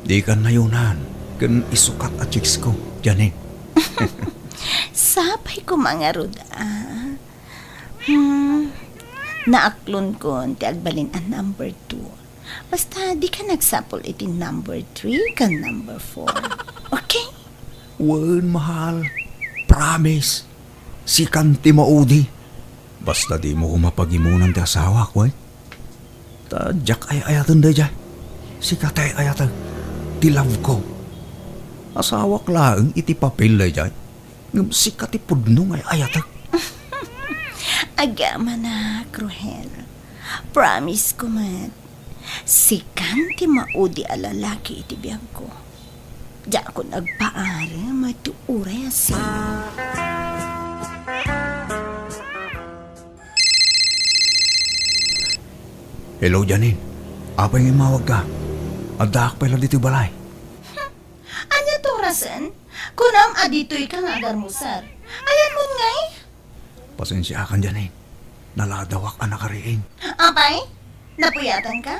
Dika nayonan ken isukat a chicks ko, Janine. Sapay koma ngarud, a. Hmm, naaklonkon ti agbalin a number two. Basta, dika nagsapul iti number three ken number four. Okay? Wen, mahal. Promise. Sikan ti maudi. Basta dimo koma pagimonan ti asawak, wen? Ta diak ay-ayaten daydiay. Sika ti ay-ayatek. Ti love ko. Asawak laeng iti papel daydiay. Ngem sika ti pudno nga ay-ayatek. Agamanak, Rohel. Promise ko met, sikan ti maudi a lalaki iti biagko. Diakon agpaarem iti uray a sino. Hello, Janine. Apay nga immawagka? Addaak pay la ditoy balay. Ania ti orasen? Kunam a ditoyka nga agarmuser. Ayanmon ngay? Pasensiakan, Janine. Naladawak a nakariing. Apay? Napuyatanka?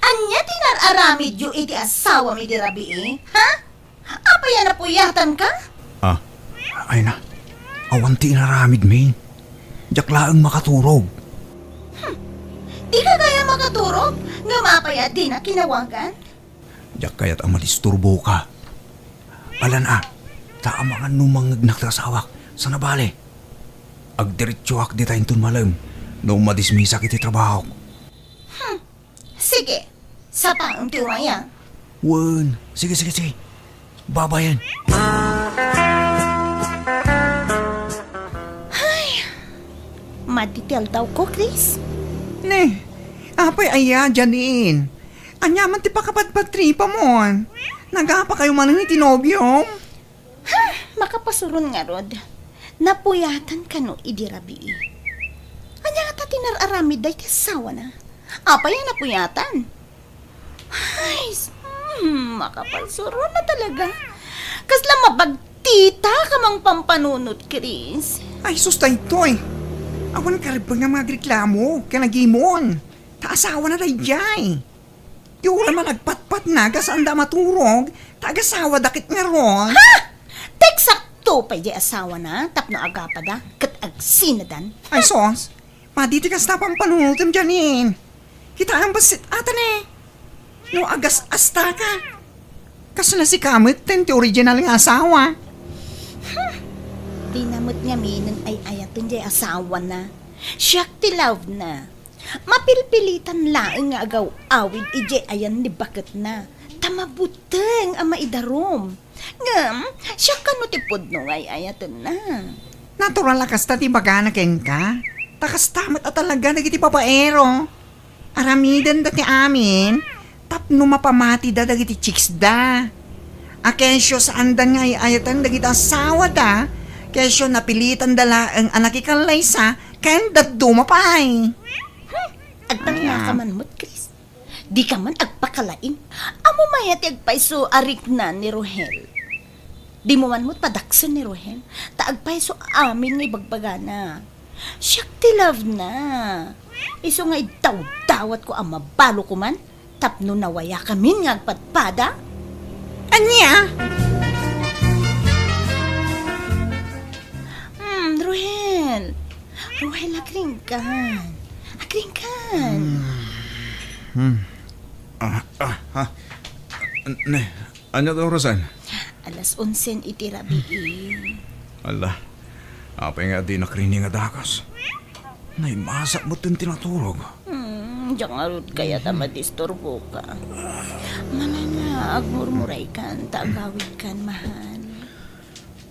Ania ti inar-aramidyo iti asawam idi rabii? Ha? Apay a napuyatanka? Ah, ay na. Awan ti inaramidmi. Diak laeng makaturog. Hmm. Dika gayam makaturog? Ngem apay a dina kinawagan? Diak kayat a madisturboka. Alan a, ta amangan no mangngegnak ti asawak. Sana bale, agdiretsoak dita inton malem no madismisak iti trabahok. Hmm. Sige, sapaem ti uray a. Wen, sige, sige, sige. Babayen. Ay, madi ti aldawko, Chris. Ne, apay aya, Janine? Ania man ti pakapadpadtripamon? Nagapakayo manen iti nobiom? Hmm, makapasuron ngarud. Napuyatan kano idi rabii. Ania ngata ti inar-aramid dayta asawana? Apay a napuyatan? Ay, s-, hmm, makapasuron na talaga. Kasla mabagtita ka mang pampanunot, Chris. Ay, sus, daytoy. Awan karibeng nga mga agreklamo ken agimon. Ta asawana daydiay. Di uray man agpatpatna, gasaanda a maturog, ta agasawada ket ngarud. Ha? Ti eksakto Upay diay asawana tapno agapada ket agsinadan. Ay, sus! Madi ti kasta pampanunotem, Janine. Kitaem bassit ata ne. No agas-asta ka. Kasla sika met ti original nga asawa. Dina met ngaminen ay-ayaten diay asawana. Siak ti love na. Mapilpilitan laeng nga agaw-awid idiay ayan ni baketna. Ta mabuteng a maidarum. Ngem, siak kano ti pudno nga ay-ayatenna. Natural a kasta ti ibagana kenka. Ta kasta met a talaga dagiti babaero. Aramidenda ti amin tapno mapamatida dagiti chicksda. A kesyo saanda nga ay-ayaten dagiti asawada, kesyo napilitanda laeng a nakikallaysa ken dadduma pay. Hmm, agtangna ka man met, Chris. Dika man agpakalaing. Ammom aya ti agpayso a rikna ni Rohel? Dimo man met padaksen ni Rohel, ta agpayso amin nga ibagbagana. Siak ti love na. Isu nga iddawdawatko a mabalo koman tapno nawayakamin nga agpadpada. Ania? Hmm, Rohel. Rohel, agringkan. Agringkan. Hmm. Ah, ah, ah. Ne, ania ti orasen? Alas onsen iti rabii. Ala, apay nga dinak rini nga dakas? Naimasak met ti naturog. Hmm, diak ngarud kayat a madisturboka. Manana, agmurmuraykan, ta agawidkan, mahal.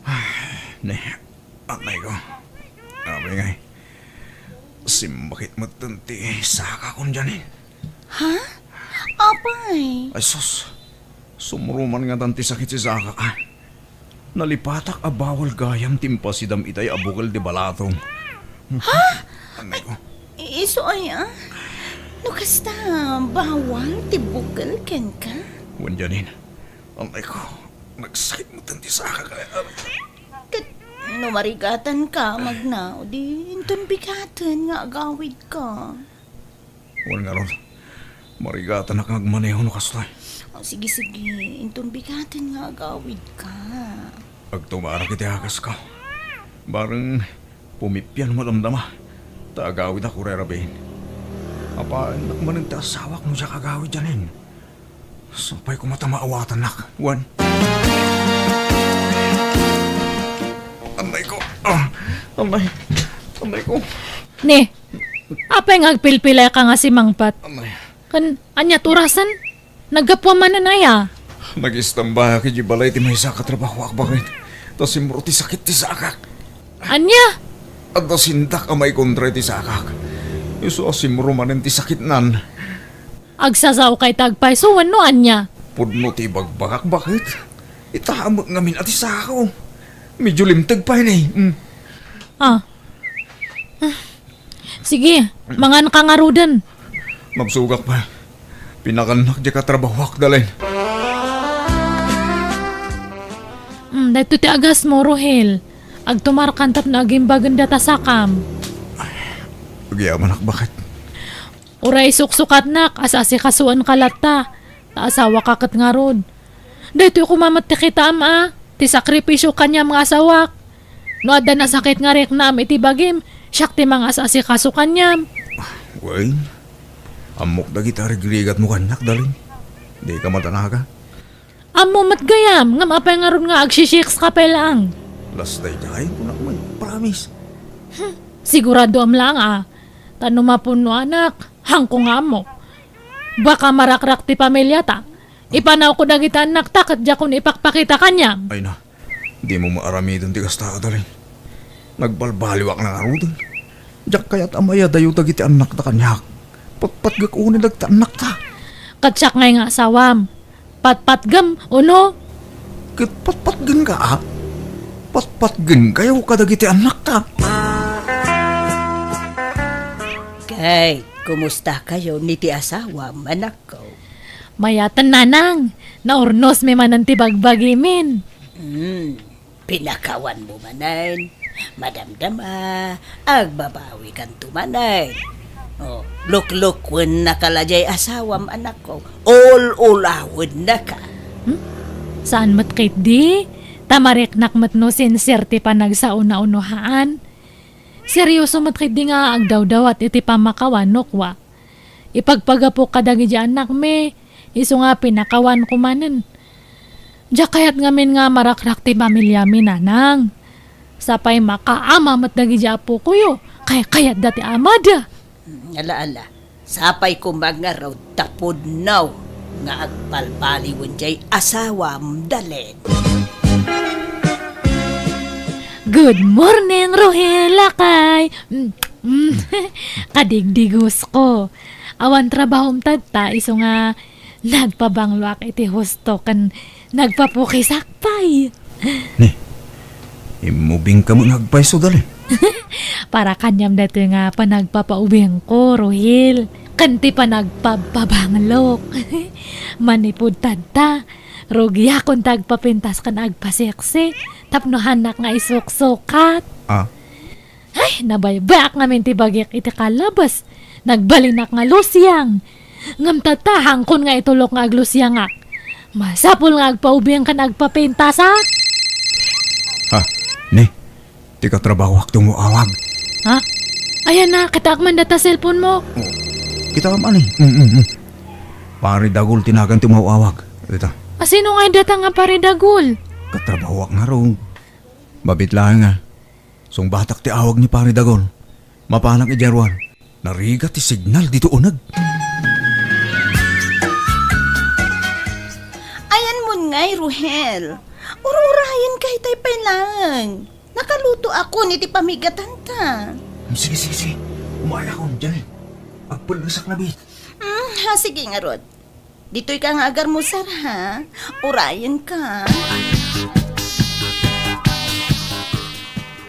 Ah, ne, anay ko. Apay ngay. Simbakit met ti sakakon diay. Ha? Apay? Ay, sus. Sumruman ngatan ti sakit ti sakak, a. Nalipatak a bawal gayam ti impasidam itay a bukel ti balatom. Ha? Anay ko. I-, isu aya? No kasta, bawal ti bukel kenka? Wen, Janine. Anay ko. Nagsakit met ti sakak. Ket no marigatanka, magna, di inton bigaten nga agawidka. Wen ngarud, marigatanak nga agmaneho no kastoy. O, sige, sige. Inton bigaten nga agawidka. Agtumarak iti akasko. Bareng pumipian madamdama. Ta agawidak uray rabiin. Apaennak manen ti asawak no diak agawid, Janine. Sapay koma ta maawatannak. Wen. Anay ko. Ah, anay. Anay ko. Ne, apay nga agpilpilayka nga simangpet? Amay. Kan, aniat orasen? Naggapuam manen aya? Nagistambak idiay balay ti maysa a katrabahoak, baket. Ta simro ti sakit ti sakak. Ania? Adda sindak a maikontra iti sakak. Isu a simro manen ti sakitnan. Agsasaokay ta agpayso wenno ania? Pudno ti ibagbagak, baket. Itaem ngamin a ti sako. Medyo limteg pay ne. Mm. Ah. Sige, manganka ngaruden. Mabsogak pay. Pinakannak diay katrabahoak, Dalin. Hmm, daytoy ti agasmo, Rohel. Agtumarkan tapno agimbagen data sakam. Agyamanak, baket. Uray suksukatnak, as-asikasuenka latta. Ta asawaka ket ngarud. Daytoy koma met ti kitaem a, ti sakripisio kaniam nga asawak. No adda nasakit nga riknaam iti bagim, siak ti mangas-asikaso kaniam. Wen, ammok dagiti arigrigatmo kaniak, Dalin. Dika madanaga. Ammo met gayam, ngem apay ngarud nga agsisiks ka pay laeng? Las daydiay, kunak met, promise. Hmm, siguradoam laeng a. Ta no mapunnoanak, haanko nga ammok. Baka marakrak ti pamiliata. Ipanawko dagiti annakta ket diakon ipakpakita kaniam. Ay na, dimo maaramiden ti kasta, Adalin. Nagbalbaliwak na ngaruden. Diak kayat a mayadayo dagiti annakta kaniak. Patpatgek unay dagiti annakta. Ket siak ngay nga asawam. Patpatgem, uno? Ket patpatgenka, a? Patpatgenkayo kadagiti annakta. Kay, kumustakayo ni ti asawam, anakko? Mayaten, nanang. Naurnosmi manen ti bagbagimin. Hmm, pinakawanmo manen. Madamdama, agbabawikanto manen. O, luklukwen naka la jay asawam, anakko. Ul-ulawennaka. Hmm? Saan met ketdi? Ta mariknak met no sincere ti panagsauna wenno haan. Serioso met ketdi nga agdawdawat iti pammakawan no kua. Ipagpagapok kadagiti annakmi, isu nga pinakawanko manen. Diak kayat ngamin nga marakrak ti pamiliami, nanang. Sapay makaama met dagiti apokoyo, kaykayatda ti amada. Ala, ala. Sapay koma ngarud ta pudno nga agbalbaliwen diay asawam, Dalen. Good morning, Rohel, lakay. Mm, mm. Kadigdigos ko. Awan trabahom tatta, isu nga nagpabangloak iti husto ken nagpapukisak pay. Ni, immubingka met nga agpayso, Dalen. Para kaniam daytoy nga panagpapaubingko, Rohel, ken ti panagpabpabanglok. Manipud tatta, rugiakon ti agpapintas ken agpaseksi tapno haannak nga isuksukat. Ah. Ay, nabaybayak ngamin ti bagik iti kalabas. Nagbalinak nga lusiang. Ngem tatta, haankon nga itulok nga aglusiangak. Masapul nga agpaubing ken agpapintasak. Ha? Ni, ti katrabahoak ti umaw-awag. Ha? Ayan na, kitaak man data cellphone mo. Oh, kitaam ani? Mm, mm, mm. Pari Dagul ti nagan ti umaw-awag. Dita. A, sino nga data nga Pari Dagul? Katrabahoak ngarud. Mabit laeng nga. Sungbatak ti awag ni Pari Dagul. Mapanak idiay ruar. Narigat ti signal ditoy uneg. Ayanmon ngay, Rohel. Ur-urayenka itay pay laeng. Nakalutoakon iti pamigatanta. Sige, sige, sige. Umayakon, Janine. Agpellesak labi. Hmm, ha, sige ngarud. Ditoyka nga agarmusar, ha? Urayenka.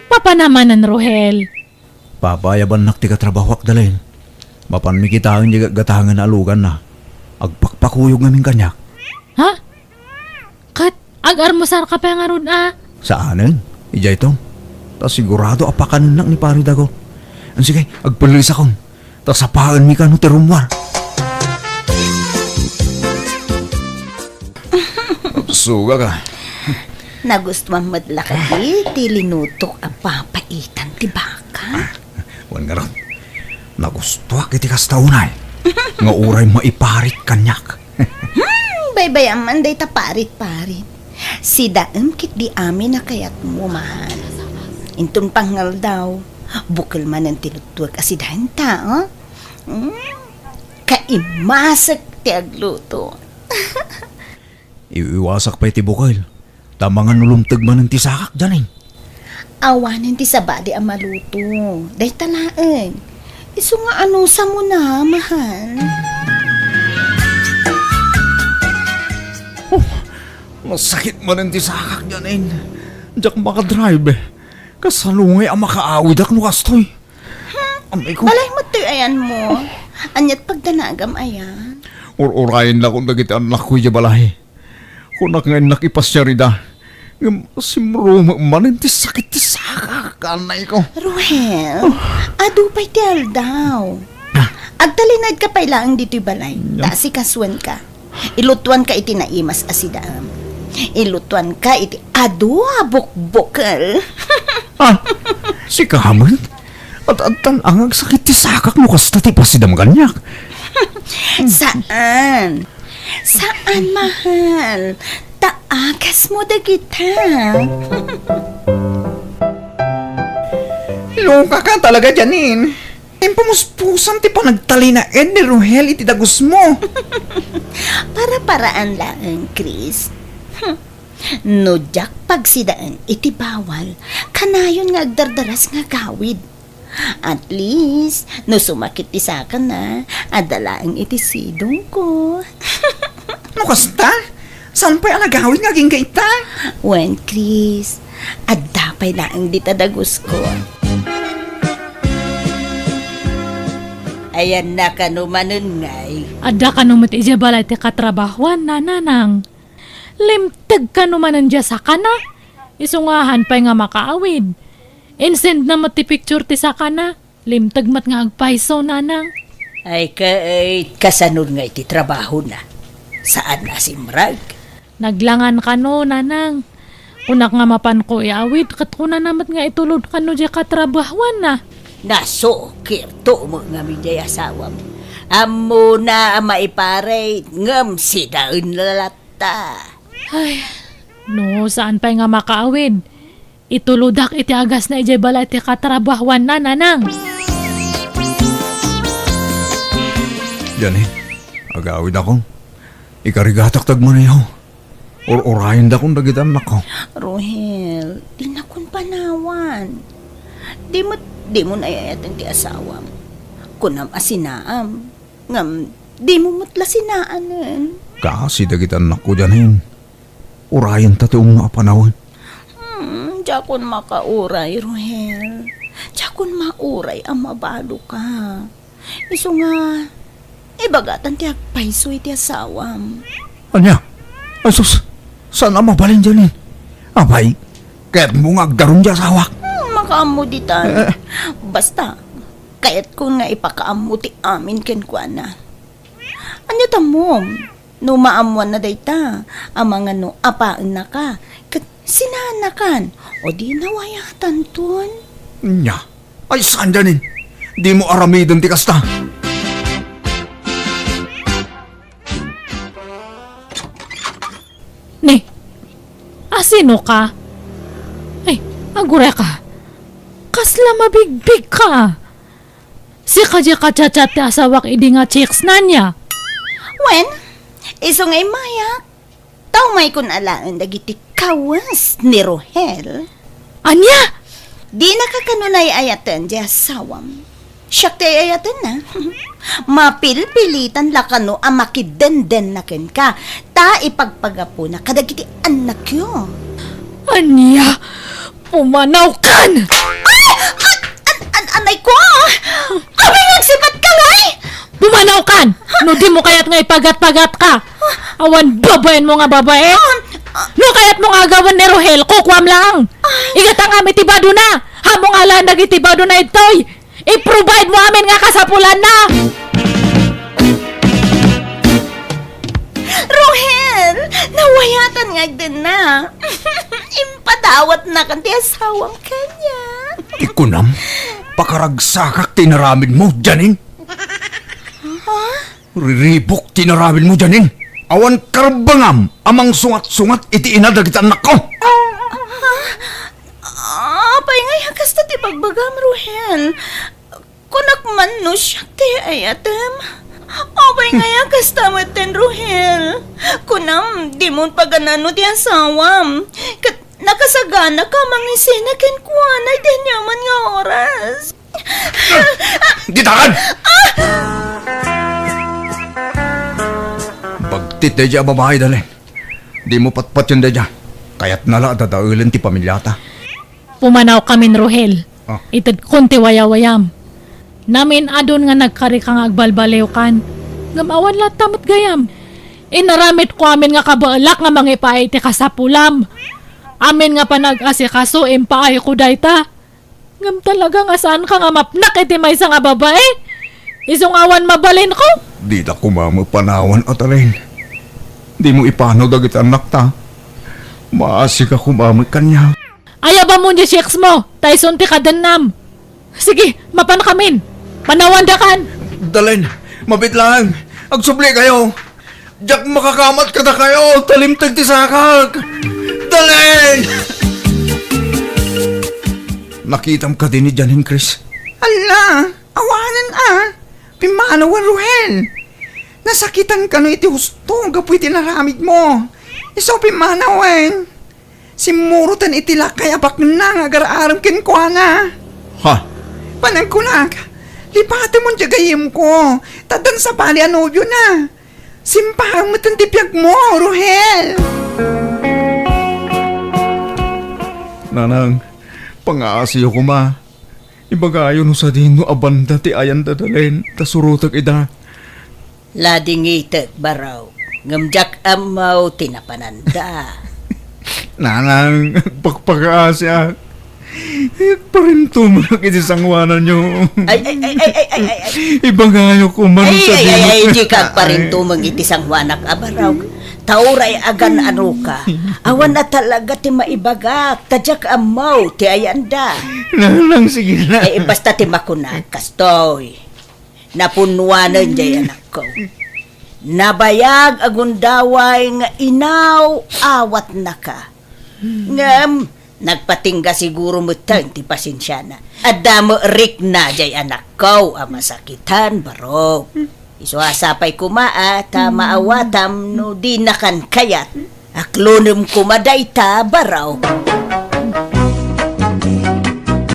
Papa namanen, Rohel. Papa, ayabannak ti katrabahoak, Dalen. Mapanmi kitaen diay gatgatangen a luganna. Agpakpakuyog ngamin kaniak. Ha? Ket agarmusarka pay ngarud a? Saanen. Idiay to. Ta sigurado a pakanennak ni Pari Dagul. Sige, agpellisakon. Ta sapaenmi kano ti rummuar. Sugak a. Nagustuam met la kadi ti linutok a papaitan ti baka? Wen ngarud, nagustuak iti kasta unay, nga uray maiparit kaniak. Hmm, baybayam man dayta parit-parit. Sidaem ketdi amin a kayatmo, mahal. Inton pangngaldaw, bukel manen ti luttuek a sidaenta, oh? Hmm, kaimasek ti agluto. Iwiwasak pay ti bukel, ta mangan no lumteg manen ti sakak, Janine. Awanen ti sabali a maluto. Dayta laeng. Isu nga anusam na, mahal. Oh, nasakit manen ti sakak, Janine. Diak makadrive. Kasano ngay a makaawidak no kastoy? Hmm, amay ko. Balay met toy ayanmo. Aniat pagdanagam aya? Ur-urayennakon dagiti annakko idiay balay. Kunak nga innak ipasiar ida. Ngem simrumem manen ti sakit ti sakak, anay ko. Ruhel, adu pay ti aldaw. Ah. Agtalinaedka pay laeng ditoy balay. Nya? Ta asikasuenka. Ilutuanka iti naimas a sidaem. Ilutuanka iti adu a bukbukel. Ah, sika met? At adtan a nga agsakit ti sakak no kasta ti ipasidam kaniak. Saan? Saan, mahal? Ta agasmo dagita. Loka ka talaga, Janine. Impamuspusan ti panagtalinaed ni Rohel iti dagusmo. Para-paraan laeng, Chris. Hmm. No diak pagsidaen iti bawal, kanayon nga agdardaras nga agawid. At least, no sumakit ti sakana, adda laeng iti sidongko. No kasta, saan pay a nagawid nga agingga ita? Wen, Chris, adda pay laeng dita dagusko. Ayanna kano manen ngay? Adda kano met idiay balay ti katrabahoan, nanang. Limteg kano manen diay sakana? Isu nga haan pay nga makaawid. Insend na met ti picture ti sakana. Limteg met nga agpayso, nanang. Ay, ka-, ay, kasano ngay ti trabahona? Saan a simrag? Naglangan kano, nanang. Kunak nga mapanko iawid, ket kunana met nga itulodkan no diay katrabahuanna. Nasukirto met ngamin diay asawam. Ammona a maiparit, ngem sidaen la latta. Ay, no saan pay nga makaawid, itulodak iti agasna idiay balay ti katrabahuanna, Nanang. Janine, agawidakon. Ikarigatak ti agmaneho. Ur-urayendakon dagiti annakko. Rohel, dinakon panawan. Di met, dimo ay-ayaten ti asawam. Kunam a sinaam. Ngem, dimo met la sinaanen. Kaasi dagiti annakko, Janine. Urayenta ti umno a panawen. Hmm, diakon makauray, Rohel. Diakon mauray a mabaloka. Isu nga, ibagatan ti agpayso iti asawam. Ania? Ay sus, saan a mabalin, Janine? Apay, kayatmo nga agdarum ti asawak? Hmm, makaammo ditan. Eh, eh. Basta, kayatkon nga ipakaammo ti amin kenkuana. Ania tammom? No maammoanna dayta, amangan no apaennaka, ket sinaannakan, o di nawayatanton. Nya, ay saan, Janine? Dimo aramiden ti kasta. Ni, asino ka? Ay, agureka. Kasla mabigbig ka. Sika diay ka-chat-chat ti asawak idi nga chicks na nia? Wen, isu nga immayak, ta umaykon alaen dagiti kawes ni Rohel. Ania? Dinaka kano ay-ayaten diay asawam. Siak ti ay-ayatenna. Mapilpilitan la kano a makidenden na kenka, ta ipagpagapuna kadagiti annakyo. Ania? Pumanawkan! Ay! An, an, an, anay ko! Apay nga agsipatka, ngay? Pumanawkan! No dimo kayat nga ipagat-pagat ka! Awan babaenmo nga babae! No kayatmo nga agawen ni Rohel, kukuam lang! Igatangam iti badona! Ammom nga alaen dagiti badona ditoy! I-provide mo amin nga kasapulanna! Rohel! Nawayatan nga agdenna! Impadawatnakan ti asawam kaniak. Ti kunam, pakaragsakak ti inaramidmo, Janine. Ha? Riribuk ti inaramidmo, Janine. Awan karbangam a mangsungat-sungat iti ina dagiti annakko. Ha? Apay nga kasta ti bagbagam, Rohel? Kunak man no siak ti ay-ayatem. Apay nga kasta metten, Rohel? Kunam, dimon paganano ti asawam. Ket nakasagana ka mangisina kenkuana iti aniaman nga oras. Ditakan! Pagtit daydiay a babai, Dalen. Dimo patpatien daydiay. Kayatna la a dadaelen ti pamiliata. Pumanawkamin, Rohel. Ah. Itedkon ti wayawayam. Namin-adon nga nagkarika nga agbalbaliwkan. Ngem awan latta met gayam. Inaramidko amin nga kabaelak nga mangipaay iti kasapulam. Amin nga panag-asikaso, impaayko dayta. Ngem talaga nga saanka nga mapnak iti maysa nga babae? Isu nga awan mabalinko? Dita koma met panawan, Atalin. Dimo ipanaw dagiti annakta. Maasika koma met kaniak. Ayabamon diay chicks mo, ta isun ti kadennam. Sige, mapankamin. Panawandakan. Dalen, mabiit laeng. Agsubli kayo. Diak makakamat kadakayo, ta limteg ti sakak. Dalen! Nakitam kadi ni Janine, Chris? Ala, awanen a. Pimmanawen, Ruhel. Nasakitan kano iti husto gapu iti naramid mo. Isu pimmanawen. Simmuroten iti lakay a baknang nga agar-arem kenkuana. Ha? Panagkunak, lipatemon diay gayyemko, ta addan sabali a nobiona. Simpaem metten ti biagmo, Ruhel. Nanang, pangaasiyo koma. Ibagayo no sadino a banda ti ayan da Dalen, ta surotek ida. Ladingitek, barok, ngem diak ammo ti napananda. Nanang, agpakpakaasiak. Agparintumengak iti sangoananyo. Ay, ay, ay, ay, ay, ay, ay, ay. Ibagayo koma no Ay, ay, sadino ay, ay, ti dika agparintumeng iti sangoanak a barok. Tauray agan-anoka. Awan a talaga ti maibagak, ta diak ammo ti ayanda. Nanang, sige na. Eh, basta ti makunak, kastoy. Napunnuanen jay anakko. Nabayag a gundaway nga inaw-awatnaka. Ngem, nagpatingga siguro metten ti pasensiana. Adda met rikna jay anakko a masakitan, barok. Isu a sapay koma a ta maawatam no dinakan kayat. Aklonem koma dayta, barok.